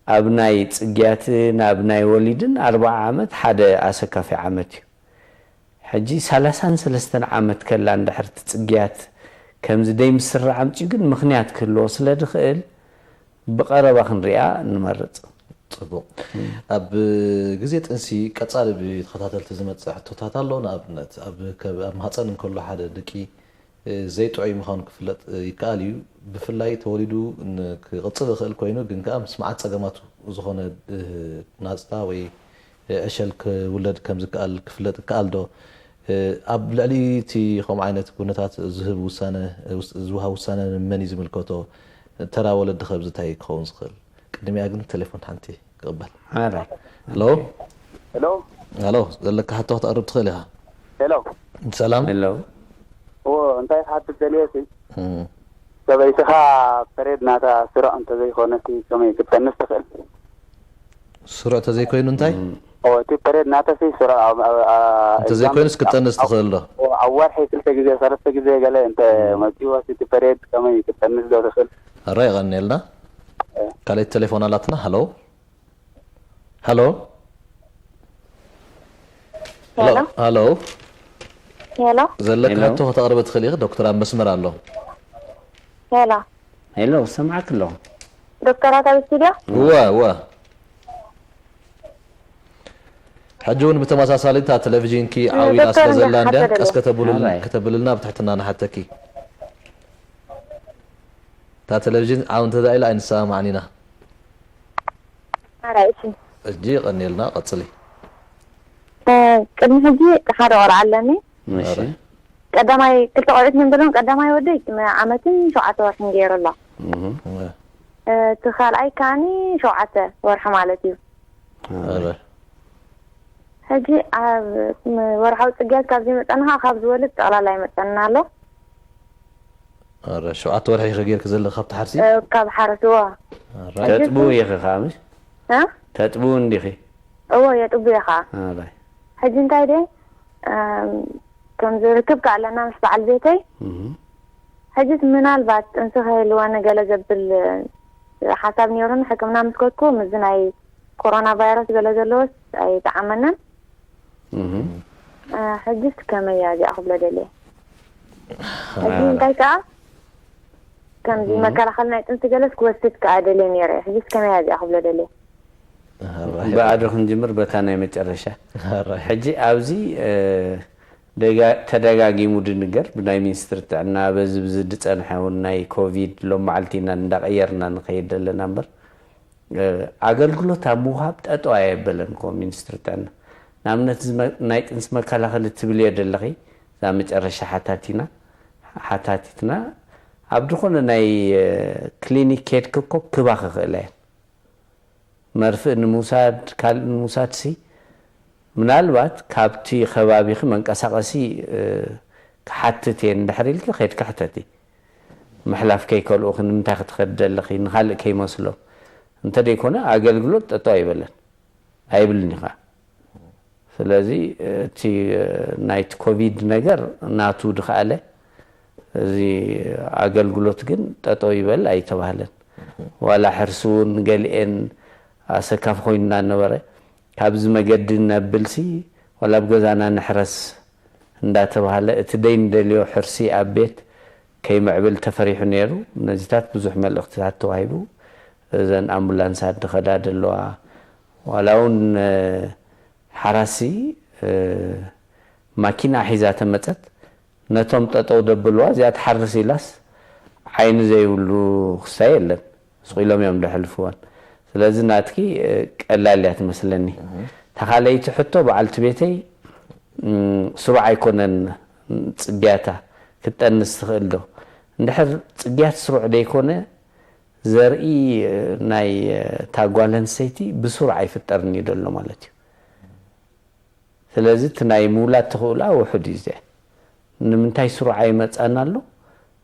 ኣብ ናይ ጽግያትን ኣብ ናይ ወሊድን ኣርብዓ ዓመት ሓደ ኣሰካፊ ዓመት እዩ። ሕጂ ሰላሳን ሰለስተን ዓመት ከላ እንድሕር እቲ ጽግያት ከምዚ ደይ ምስራዕ ኣምጺኡ ግን ምኽንያት ክህልዎ ስለ ዝኽእል ብቐረባ ክንሪኣ ንመርጽ። ጽቡቕ። ኣብ ግዜ ጥንሲ ቀጻሊ ብተኸታተልቲ ዝመጽእ ሕቶታት ኣሎ። ንኣብነት ኣብ ከብ-፣ ኣብ ማህጸን እንከሎ ሓደ ድቂ ዘይጥዑይ ምዃኑ ክፍለጥ ይከኣል እዩ። ብፍላይ ተወሊዱ ን-፣ ክቕጽል ይኽእል ኮይኑ ግን ከኣ ምስ መዓት ጸገማቱ ዝኾነ ናጽታ ወይ ዕሸል ክውለድ ከም ዝከኣል ክፍለጥ ይከኣል ዶ? ኣብ ልዕሊ እቲ ከምኡ ዓይነት ኩነታት ዝህብ ውሳነ፣ ዝወሃብ ውሳነ ንመን እዩ ዝምልከቶ? ተራ ወለዲ ከ ኣብዚ እንታይ ክኸውን ዝኽእል? ቅድሚኣ ግን ቴሌፎን ሓንቲ ክቕበል። ሓራይ። ሄሎ? ሄሎ? ሄሎ፣ ዘለካ ሕቶ ክተቕርብ ትኽእል ኢኻ። ሄሎ? ሰላም? ሄሎ? እዎ፣ እንታይ ክሓትት ደልየ ሲ? እም። ሰበይትኻ ፐሬድ ናታ ስሩዕ እንተዘይኮነ ሲ ከመይ ክትጠንስ ትኽእል? ስሩዕ ተዘይኮይኑ እንታይ? እም። እዎ፣ እቲ ፐሬድ ናታ ሲ ስሩዕ ኣብ፣ ኣብ፣ ኣ-፣ እንተዘይኮይኑስ example፣ ክትጠንስ ኣብ፣ ትኽእል ዶ? እዎ፣ ኣብ ወርሒ ክልተ ግዜ፣ ሰለስተ ግዜ ገለ እንተ እም። መጺእዋ ሲ እቲ ፐሬድ ከመይ ክትጠንስ ዶ ትኽእል? ኣረ የቐንየልና። እ። ካልኣይቲ ቴሌፎን ኣላትና። ሃሎ? ሃሎ? ሄሎ? ሃሎ? ሄሎ? ዘለካ ሄሎ? ሕቶ ከተቕርቢ ትኽእል ኢኺ፣ ዶክተር ኣብ መስመር ኣሎ። ሄሎ? ሄሎ፣ ሰማዕክ ኣለኹ። ዶክተራት ኣብ ስቱድዮ? እወ፣ እወ። ሕጂ እውን ብተመሳሳሊ እታ ቴሌቪዥንኪ እ፣ ዓው ኢላ ዶክተር ስለ እንደ ዘላ እንድያ፣ ሓተ ደለ። ቀስ ከተብሉል-፣ ሓራይ። ከተብልልና ብትሕትና ንሓተኪ። እታ ቴሌቪዥን ዓው እንተ ኢላ ኣይንሰማማዕን ኢና። ሓራይ፣ እሺ። ሕጂ የቐንየልና፣ ቀጽሊ። እ፣ ቅድሚ ሕጂ ሓደ ቆልዓ ኣለኒ። እሺ። ኣረ። ቀዳማይ ክልተ ቆልዑት እዮም ዘለዎም። ቀዳማይ ወደይ ዓመትን ሸውዓተ ወርሕን ገይሩ ኣሎ። እህ። እወ። እ፣ እቲ ካልኣይ ከኣኒ ሸውዓተ ወርሒ ማለት እዩ። ኣረ። ኣረ። ሕጂ ኣብ ወርሓዊ ጽግያት ካብ ዘይመጸና ከዓ ካብ ዝወልድ ጠቕላላ ይመጸና ኣሎ። ኣረ፣ ሸውዓተ ወርሒ ኢኺ ጌርኪ ዘለኺ ካብቲ ሓርሲ? እ፣ ካብ ሓረስዎ። ኣረ። ሕጂ ተጥብዊ እሱ ኢኺ ከዓ፣ ምሽ? እ? ተጥብዊ እንዲኺ? እዎ፣ የጥቡ እየ ከዓ። ኣረ። ሕጂ እንታይ ደይ፣ እም፣ ከምዚ ርክብ ከዓ ኣለና ምስ በዓል ቤተይ። እህ። ሕጂስ ምናልባት ጥንሲ ከይህልወኒ ገለ ዘብል ሓሳብ ነይሩኒ፣ ሕክምና ምስ ከድኩ ምስዚ ናይ ኮሮና ቫይረስ ገለ ዘለዎስ ኣይጠዓመናን። እህ። እ፣ ሕጂስ ከመይ እያ እዚኣ ክብሎ ደልየ። ሕጂ ኣረ። እንታይ ከኣ ከምዚ እህ። መከላኸሊ ናይ ጥንሲ ገለስ ክወስድ ከኣ ደልየ ነይረ። ሕጂስ ከመይ እያ እዚኣ ክብሎ ደልየ። ኣረ። ብኣዶ ክንጅምር በታ ናይ መጨረሻ። ኣረ። ሕጂ ኣብዚ፣ እ፣ ደጋ-፣ ተደጋጊሙ ድንገር ብናይ ሚኒስትሪ ጥዕና በዚ ብዚ ድጸንሐ እውን ናይ ኮቪድ ሎም መዓልቲ ኢና እንዳቐየርና ንኸይድ ዘለና እምበር፣ እ፣ ኣገልግሎት ኣብ ምውሃብ ጠጠው ኣየበለን እኮ ሚኒስትሪ ጥዕና። ንኣብነት እዚ መ-፣ ናይ ጥንሲ መከላኸሊ ትብልዮ ደለኺ፣ እዛ መጨረሻ ሓታቲና፣ ሓታቲትና፣ ኣብ ዝኾነ ናይ፣ እ፣ ክሊኒክ ከድኪ እኮ ክባ ክኽእላ እየን። መርፍእ ንምውሳድ፣ ካልእ ንምውሳድ ሲ፣ ምናልባት ካብቲ ከባቢኺ መንቀሳቐሲ፣ እ፣ ክሓትት እየ እንድሕር ኢልኪ፣ ከይድኪ ሕተቲ። ምሕላፍ ከይከልኡኺ ንምንታይ ክትኸዲ ደለኺ? ንኻልእ ከይመስሎም። እንተደይኮነ ኣገልግሎት ጠጠው ኣይበለን። ኣይብልን እዩ ኸዓ። ስለዚ እቲ ናይቲ ኮቪድ ነገር ናቱ ድኸኣለ፣ እዚ ኣገልግሎት ግን ጠጠው ይበል ኣይተባህለን። ዋላ ሕርሲ እውን ገሊኤን ኣሰካፊ ኮይኑ እናነበረ፣ ካብዚ መገዲ ነብልሲ ዋላ ኣብ ገዛና ንሕረስ እንዳተባህለ፣ እቲ ደይ ንደልዮ ሕርሲ ኣብ ቤት ከይምዕብል ተፈሪሑ ነይሩ። ነዚታት ብዙሕ መልእኽትታት ተዋሂቡ። እዘን ኣምቡላንሳት ድኸዳ ደለዋ፣ ዋላ እውን፣ እ፣ ሓራሲ፣ እ፣ ማኪና ሒዛ ተመጸት፣ ነቶም ጠጠው ደብልዋ፣ እዚኣ ትሓርስ ኢላስ ዓይኒ ዘይብሉ ክስታይ የለን። ስቕ ኢሎም እዮም ደሕልፍወን። ስለዚ ናትኪ፣ እ፣ ቀላል እያ ትመስለኒ። እህ። ተኻለይቲ ሕቶ በዓልቲ ቤተይ፣ እም፣ ስሩዕ ኣይኮነን ጽግያታ፣ ክትጠንስ ትኽእል ዶ? እንድሕር ጽግያት ስሩዕ ደይኮነ፣ ዘርኢ፣ እ፣ ናይ፣ እ፣ እታ ጓል ኣንስተይቲ ብስሩዕ ኣይፍጠርን እዩ ዘሎ ማለት እዩ። ስለዚ እቲ ናይ ምውላድ ተኽእሎኣ ውሑድ እዩ። እዚኣ ንምንታይ ስሩዕ ኣይመጻን ኣሎ?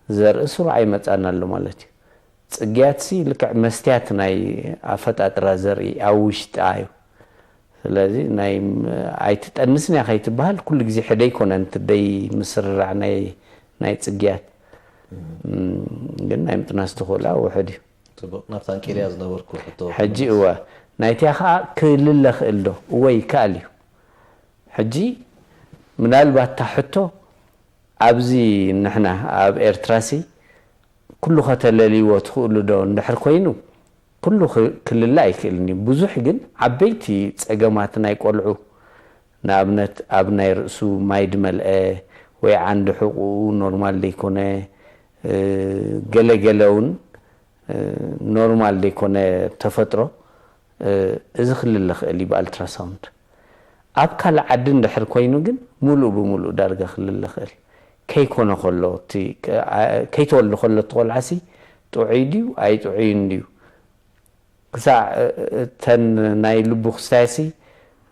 ዘርኢ ስሩዕ ኣይመጻን ኣሎ ማለት እዩ። ጽግያትሲ ልክዕ መስትያት ናይ ኣፈጣጥራ ዘርኢ ኣብ ውሽጢ እዩ። ስለዚ ናይ ኣይትጠንስን እያ ከይትበሃል ኩሉ ግዜ ሕደ ኣይኮነን ትደይ ምስርራዕ ናይ ናይ ጽግያት ግን ናይ ምጥናስ ትኽእላ ውሕድ እዩ። ጽቡቕ ናብታ ኣንቂርያ ዝነበርኩ ሕቶ ሕጂ እወ ናይቲያ ከዓ ክልለ ክእል ዶ እወ ይከኣል እዩ። ሕጂ ምናልባት እታ ሕቶ ኣብዚ ንሕና ኣብ ኤርትራሲ ኩሉ ከተለልይዎ ትኽእሉ ዶ እንድሕር ኮይኑ ኩሉ ክልለ ኣይክእልን እዩ። ብዙሕ ግን ዓበይቲ ጸገማት ናይ ቆልዑ ንኣብነት ኣብ ናይ ርእሱ ማይ ድመልአ ወይ ዓንዲ ሕቑኡ ኖርማል ዘይኮነ ገለገለ እውን ኖርማል ዘይኮነ ተፈጥሮ እዚ ክልለ ክእል እዩ ብኣልትራሳውንድ። ኣብ ካልእ ዓዲ እንድሕር ኮይኑ ግን ሙሉእ ብሙሉእ ዳርጋ ክልለ ክእል ከይኮነ ከሎ እቲ ከይተወልደ ከሎ እቲ ቆልዓሲ ጥዑይ ድዩ ኣይጥዑይን ድዩ ክሳዕ እተን ናይ ልቡ ክስታይሲ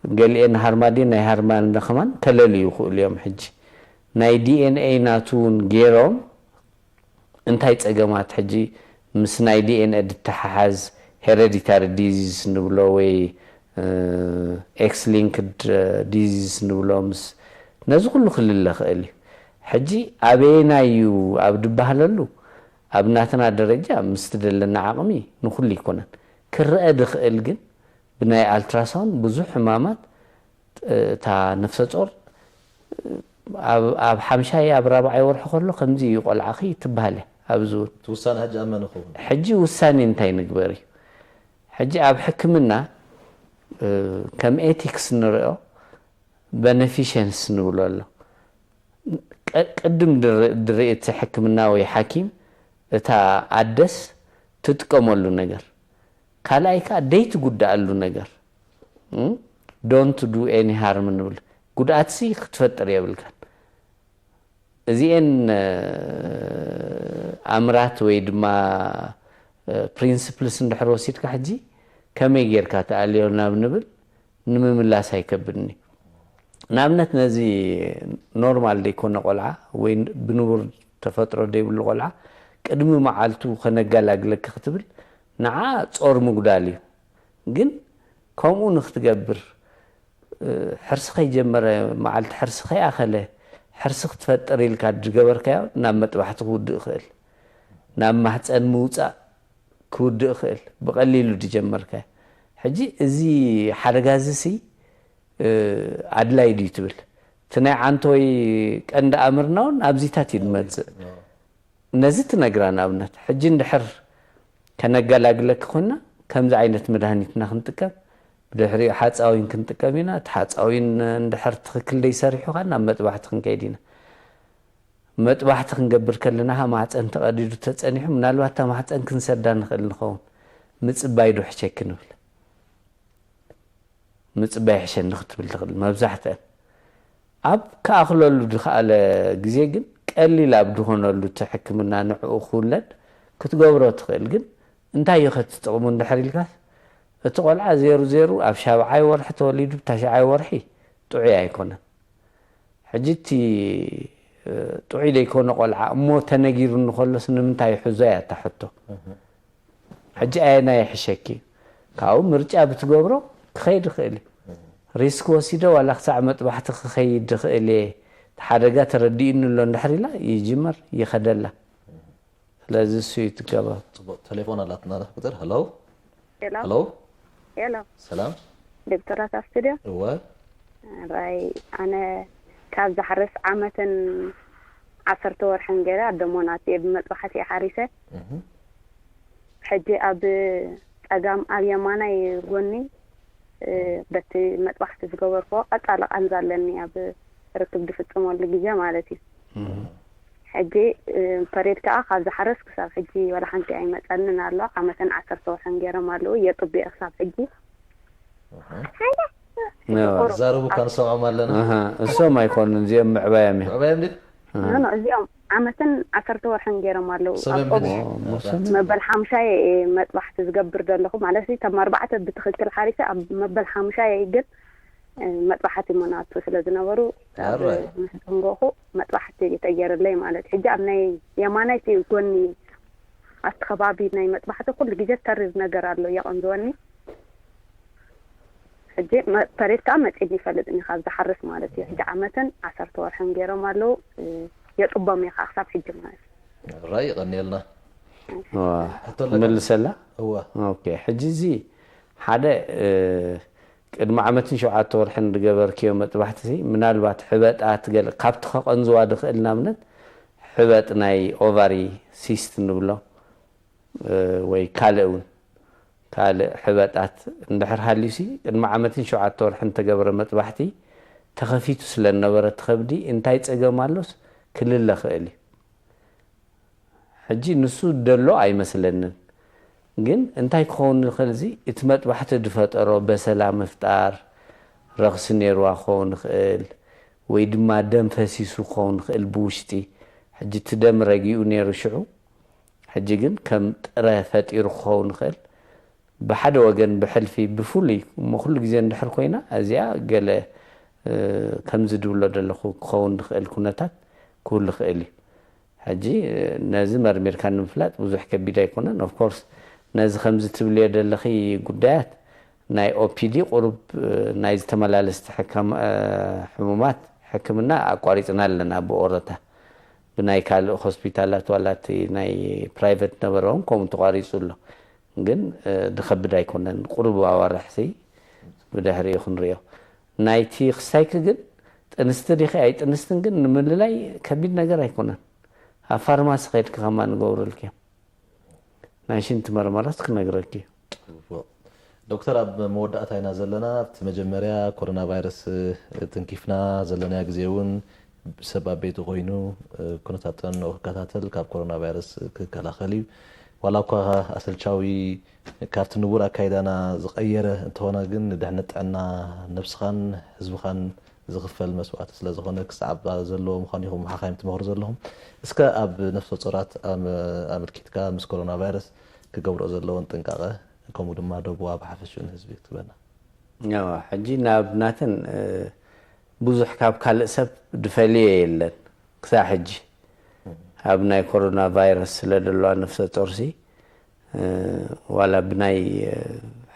ገሊኤን ሃርማድየን ናይ ሃርማን ከማን ከለልዩ ይኽእሉ እዮም። ሕጂ ናይ ዲኤንኤ ናቱ እውን ገይሮም እንታይ ጸገማት ሕጂ ምስ ናይ ዲኤንኤ ድተሓሓዝ ሄረዲታሪ ዲዚዝ ንብሎ ወይ ኤክስ ሊንክድ ዲዚዝ ንብሎ ምስ ነዚ ኩሉ ክልለ ክእል እዩ። ሕጂ ኣበየናይ እዩ ኣብ ድበሃለሉ ኣብ ናትና ደረጃ ምስቲ ደለና ዓቕሚ ንኩሉ ይኮነን ክረአ ድኽእል ግን ብናይ ኣልትራሳውንድ ብዙሕ ሕማማት እታ ነፍሰ ጾር ኣብ ሓምሻይ ኣብ ራብዓይ ወርሒ ከሎ ከምዚ እዩ ቆልዓኺ ትበሃል እያ ኣብዚ እውን ትውሳነ ሕጂ ኣብ መን ይኸውን ሕጂ ውሳኔ እንታይ ንግበር እዩ ሕጂ ኣብ ሕክምና ከም ኤቲክስ ንሪኦ በነፊሸንስ ንብሎ ኣሎ ቅድም ድርኢ እቲ ሕክምና ወይ ሓኪም እታ ኣደስ ትጥቀመሉ ነገር ካልኣይ ከዓ ደይትጉዳኣሉ ነገር don't do any harm ንብል ጉድኣትሲ ክትፈጥር የብልካን እዚኤን ኣምራት ወይ ድማ ፕሪንስፕልስ እንድሕር ወሲድካ ሕጂ ከመይ ጌርካ ትኣልዮ ናብ ንብል ንምምላስ ኣይከብድኒ ንኣብነት ነዚ ኖርማል ደይኮነ ቆልዓ ወይ ብንቡር ተፈጥሮ ደይብሉ ቆልዓ ቅድሚ መዓልቱ ከነገላግለኪ ክትብል ንዓ ጾር ምጉዳል እዩ ግን ከምኡ ንክትገብር ሕርሲ ከይጀመረ መዓልቲ ሕርሲ ከይኣኸለ ሕርሲ ክትፈጥር ኢልካ ዝገበርካዮ ናብ መጥባሕቲ ክውድእ ይኽእል ናብ ማህፀን ምውፃእ ክውድእ ይኽእል ብቐሊሉ ዝጀመርካዮ ሕጂ እዚ ሓደጋ እዚ ሲ ኣድላይ ድዩ ትብል እቲ ናይ ዓንቶይ ቀንዲ ኣምርና እውን ኣብዚታት እዩ ዝመፅእ ነዚ ትነግራ ንኣብነት ሕጂ እንድሕር ከነገላግለኪ ኮይና ከምዚ ዓይነት መድሃኒትና ክንጥቀም ብድሕሪኡ ሓፃዊን ክንጥቀም ኢና እቲ ሓፃዊን እንድሕር ትኽክል ደይሰሪሑ ከዓ ናብ መጥባሕቲ ክንከይድ ኢና መጥባሕቲ ክንገብር ከለና ከዓ ማህፀን ተቐዲዱ ተፀኒሑ ምናልባት እታ ማህፀን ክንሰዳ ንኽእል ንኸውን ምፅባይ ዶ ሕሸኪ ንብል ምፅባይ ይሕሸኒ ክትብል ትኽእል መብዛሕትአን ኣብ ክኣኽለሉ ዝኸኣለ ግዜ ግን ቀሊል ኣብ ዝኾነሉ እቲ ሕክምና ንዕኡ ክውለድ ክትገብሮ ትኽእል ግን እንታይ እዩ ከቲ ጥቕሙ እንድሕር ኢልካስ እቲ ቆልዓ ዜሩ ዜሩ ኣብ ሻብዓይ ወርሒ ተወሊዱ ታሽዓይ ወርሒ ጥዑይ ኣይኮነን ሕጂ እቲ ጥዑይ ዘይኮነ ቆልዓ እሞ ተነጊሩኒ ከሎስ ንምንታይ ይሕዞ እያ እታ ሕቶ ሕጂ ኣየናይ ይሕሸኪ ካብኡ ምርጫ ብትገብሮ ክኸይድ ይኽእል እዩ ሪስክ ወሲደ ዋላ ክሳዕ መጥባሕቲ ክኸይድ ይኽእል እየ ሓደጋ ተረዲኡኒ ኣሎ እንድሕር ኢላ ይጅመር ይኸደላ ስለዚ እሱ እዩ ትገባ ፅቡቅ ቴሌፎን ኣላትና ቁፅር ሄሎ ሄሎ ሄሎ ሄሎ ሰላም ዶክተራት ኣብ ስቱድዮ እወ ራይ ኣነ ካብ ዝሓርስ ዓመትን ዓሰርተ ወርሕን ገይረ ኣደሞናት እየ ብመጥባሕቲ እየ ሓሪሰ እህ ሕጂ ኣብ ፀጋም ኣብ የማናይ ጎኒ በቲ መጥባሕቲ ዝገበርክዎ ቀፃሊ ቃንዛ ኣለኒ ኣብ ርክብ ዝፍፅመሉ ግዜ ማለት እዩ ሕጂ ፐሬድ ከዓ ካብ ዝሓረስ ክሳብ ሕጂ ዋላ ሓንቲ ኣይመፀንን ኣሎ ዓመተን ዓሰርተ ወርሕን ገይሮም ኣለዉ የጥቢኦ ክሳብ ሕጂ ዛረቡ እኳ ንሰምዖም ኣለና እሶም ኣይኮኑን እዚኦም ምዕባዮም እዮም ምዕባዮም ድዩ ኖ እዚኦም ዓመትን ዓሰርተ ወርሕን ገይሮም ኣለዉ ሰበን ኣብኦም ብድሽ መበል ሓምሻይ እየ መጥባሕቲ ዝገብር ዘለኹ ማለት ሲ ከም ኣርባዕተ ብትኽክል ሓሪሰ ኣብ መበል ሓምሻይ ግን መጥባሕቲ መናቱ ስለ ዝነበሩ ኣብ ኣራይ። ምስ ተንጎኹ መጥባሕቲ ተገይርለይ ማለት ሕጂ ኣብ ናይ የማናይቲ ጎኒ ኣብቲ ከባቢ ናይ መጥባሕቲ ኩሉ ግዜ ተሪር ነገር ኣሎ የቐንዝወኒ። ሕጂ መ- ተሪር ከዓ መፂኒ ይፈልጥኒ ካብ ዝሓርስ ማለት እዩ። ሕጂ ዓመትን ዓሰርተ ወርሕን ገይሮም ኣለዉ። የጥቦም እየ ከዓ ክሳብ ሕጂ ማለት እዩ። ራይ ይቐንየልና። ክመልሰላ። እወ። ኦኬ፣ ሕጂ እዚ ሓደ ቅድሚ ዓመትን ሸውዓተ ወርሕን ዝገበርክዮ መጥባሕቲ ምናልባት ሕበጣት ገለ ካብቲ ከቐንዝዋ ዝኽእል ንኣብነት ሕበጥ ናይ ኦቫሪ ሲስት ንብሎ ወይ ካልእ እውን ካልእ ሕበጣት እንድሕር ሃልዩሲ ቅድሚ ዓመትን ሸውዓተ ወርሕን ተገብረ መጥባሕቲ ተኸፊቱ ስለ ዝነበረ እቲ ከብዲ እንታይ ፀገም ኣሎስ ክልለ ክእል እዩ። ሕጂ ንሱ ደሎ ኣይመስለንን። ግን እንታይ ክኸውን ይኽእል እዚ እቲ መጥባሕቲ ዝፈጠሮ በሰላ ምፍጣር ረኽሲ ነይርዋ ክኸውን ይኽእል ወይ ድማ ደም ፈሲሱ ክኸውን ይኽእል ብውሽጢ። ሕጂ እቲ ደም ረጊኡ ነይሩ ሽዑ ሕጂ ግን ከም ጥረ ፈጢሩ ክኸውን ይኽእል። ብሓደ ወገን ብሕልፊ ብፍሉይ እሞ ኩሉ ግዜ እንድሕር ኮይና እዚኣ ገለ ከምዚ ድብሎ ዘለኹ ክኸውን ዝኽእል ኩነታት ክህሉ ይኽእል እዩ። ሕጂ ነዚ መርሚርካ ንምፍላጥ ብዙሕ ከቢድ ኣይኮነን። ኦፍኮርስ ነዚ ከምዚ ትብልዮ ዘለኺ ጉዳያት ናይ ኦፒዲ ቁሩብ ናይ ዝተመላለስቲ ሕሙማት ሕክምና ኣቋሪፅና ኣለና ብኦረታ ብናይ ካልእ ሆስፒታላት ዋላ እቲ ናይ ፕራይቨት ነበረውን ከምኡ ተቋሪፁ ኣሎ። ግን ድኸብድ ኣይኮነን። ቁሩብ ኣዋርሕሲ ብድሕሪኡ ክንሪኦ። ናይቲ ክሳይክ ግን ጥንስቲ ዲኺ ኣይጥንስትን ግን ንምልላይ ከቢድ ነገር ኣይኮነን። ኣብ ፋርማሲ ከይድኪ ከማ ንገብረልኪ እዮም። ናይ ሽንቲ መርመራስ ክነግረኪ እዩ። ዶክተር ኣብ መወዳእታ ኢና ዘለና። ኣብቲ መጀመርያ ኮሮና ቫይረስ ትንኪፍና ዘለናዮ ግዜ እውን ሰብ ኣብ ቤቱ ኮይኑ ኩነታት ጥዕንኡ ክከታተል ካብ ኮሮና ቫይረስ ክከላኸል እዩ። ዋላ እኳ ኣሰልቻዊ ካብቲ ንቡር ኣካይዳና ዝቐየረ እንተኾነ ግን ንድሕነት ጥዕና ነብስኻን ህዝብኻን ዝኽፈል መስዋእቲ ስለ ዝኾነ ክሰዓብ ዘለዎ ምዃኑ ኢኹም ሓኻይም ትመኽሩ ዘለኹም። እስከ ኣብ ነፍሰ ጾራት ኣመልኪትካ ምስ ኮሮና ቫይረስ ክገብርኦ ዘለዎን ጥንቃቐ ከምኡ ድማ ደቡባ ብሓፈሽኡ ንህዝቢ ክትበና። ሕጂ ናብ ናተን ብዙሕ ካብ ካልእ ሰብ ድፈልየ የለን ክሳብ ሕጂ ኣብ ናይ ኮሮና ቫይረስ ስለ ደለዋ ነፍሰ ጾርሲ ዋላ ብናይ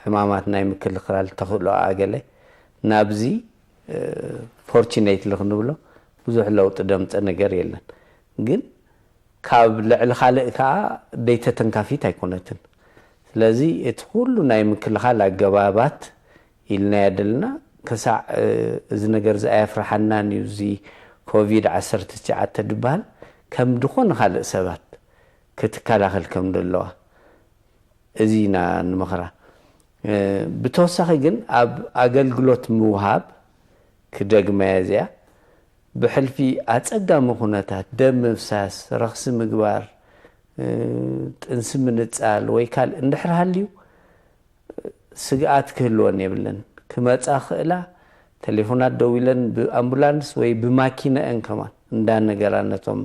ሕማማት ናይ ምክልኻል ተኽእሎ ኣገለ ናብዚ ፎርቹኔትሊ ክንብሎ ብዙሕ ለውጢ ደምፀ ነገር የለን። ግን ካብ ልዕሊ ካልእ ከዓ ደይተተንካፊት ኣይኮነትን። ስለዚ እቲ ኩሉ ናይ ምክልኻል ኣገባባት ኢልናዮ ደለና ክሳዕ እዚ ነገር እዚ ኣየፍርሓናን እዩ። እዚ ኮቪድ ዓሰርተ ትሽዓተ ድበሃል ከም ድኾነ ካልእ ሰባት ክትከላኸል ከም ደለዋ እዚ ኢና ንመኽራ። ብተወሳኺ ግን ኣብ ኣገልግሎት ምውሃብ ክደግመያ እዚኣ ብሕልፊ ኣጸጋሚ ኩነታት ደም ምፍሳስ፣ ረኽሲ ምግባር፣ ጥንሲ ምንጻል ወይ ካልእ እንድሕር ሃልዩ ስግኣት ክህልወን የብለን። ክመጻ ክእላ ተሌፎናት ደዊለን ብኣምቡላንስ ወይ ብማኪነአን ከማን እንዳነገራ ነቶም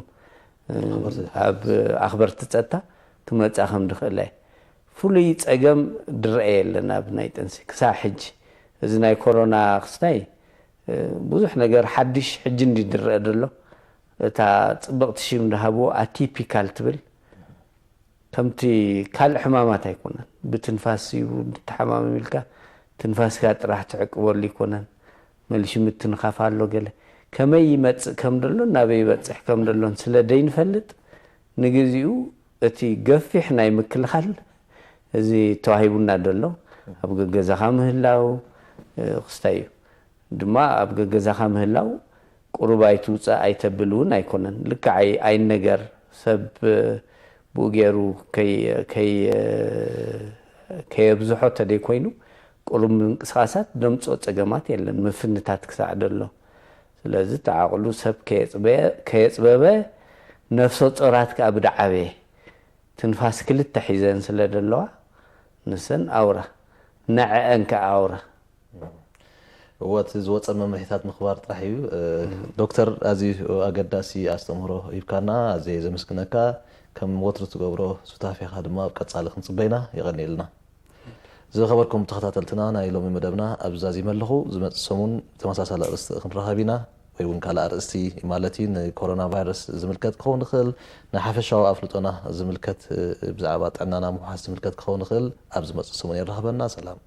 ኣብ ኣኽበርቲ ጸጥታ ክመጻ ከም ድኽእለ ፍሉይ ጸገም ድረአ የለን ኣብ ናይ ጥንሲ ክሳብ ሕጂ። እዚ ናይ ኮሮና ክስታይ ብዙሕ ነገር ሓድሽ ሕጂ እንዲ ድረአ ደሎ እታ ጽብቕቲ ሽም ድሃብዎ ኣቲፒካል ትብል ከምቲ ካልእ ሕማማት ኣይኮነን። ብትንፋስ እዩ ንተሓማመም ኢልካ ትንፋስካ ጥራሕ ትዕቅበሉ ይኮነን። መልሽ ምትንኻፍ ኣሎ ገለ ከመይ ይመጽእ ከም ደሎ ናበይ ይበጽሕ ከም ደሎን ስለ ደይንፈልጥ ንግዚኡ እቲ ገፊሕ ናይ ምክልኻል እዚ ተዋሂቡና ደሎ ኣብ ገገዛኻ ምህላው ክስታይ እዩ። ድማ ኣብ ገገዛኻ ምህላው ቁሩብ ኣይትውፃእ ኣይተብል እውን ኣይኮነን። ልክዕ ኣይነገር ሰብ ብኡ ገይሩ ከየብዝሖ ተደይ ኮይኑ ቁሩብ ምንቅስቃሳት ደምፅኦ ፀገማት የለን ምፍንታት ክሳዕ ደሎ። ስለዚ ተዓቕሉ ሰብ ከየፅበበ ነፍሰ ፆራት ከዓ ብደዓበየ ትንፋስ ክልተ ሒዘን ስለ ደለዋ ንሰን ኣውራ ነዐአን ከዓ ኣውራ እወ እቲ ዝወፀ መምርሒታት ምኽባር ጥራሕ እዩ። ዶክተር ኣዝዩ ኣገዳሲ ኣስተምህሮ ሂብካና ኣዝየ ዘመስግነካ። ከም ወትሩ ትገብሮ ሱታፌኻ ድማ ኣብ ቀፃሊ ክንፅበይና የቐንየልና። ዝኸበርኩም ተኸታተልትና ናይ ሎሚ መደብና ኣብዚ ዛዚመ ኣለኹ። ዝመፅእ ሰሙን ተመሳሳሊ ኣርእስቲ ክንራኸብ ኢና። ወይ እውን ካልእ ኣርእስቲ ማለት እዩ፣ ንኮሮና ቫይረስ ዝምልከት ክኸውን ይኽእል፣ ንሓፈሻዊ ኣፍልጦና ዝምልከት፣ ብዛዕባ ጥዕናና ምውሓስ ዝምልከት ክኸውን ይኽእል። ኣብ ዝመጽእ ሰሙን የራኽበና። ሰላም።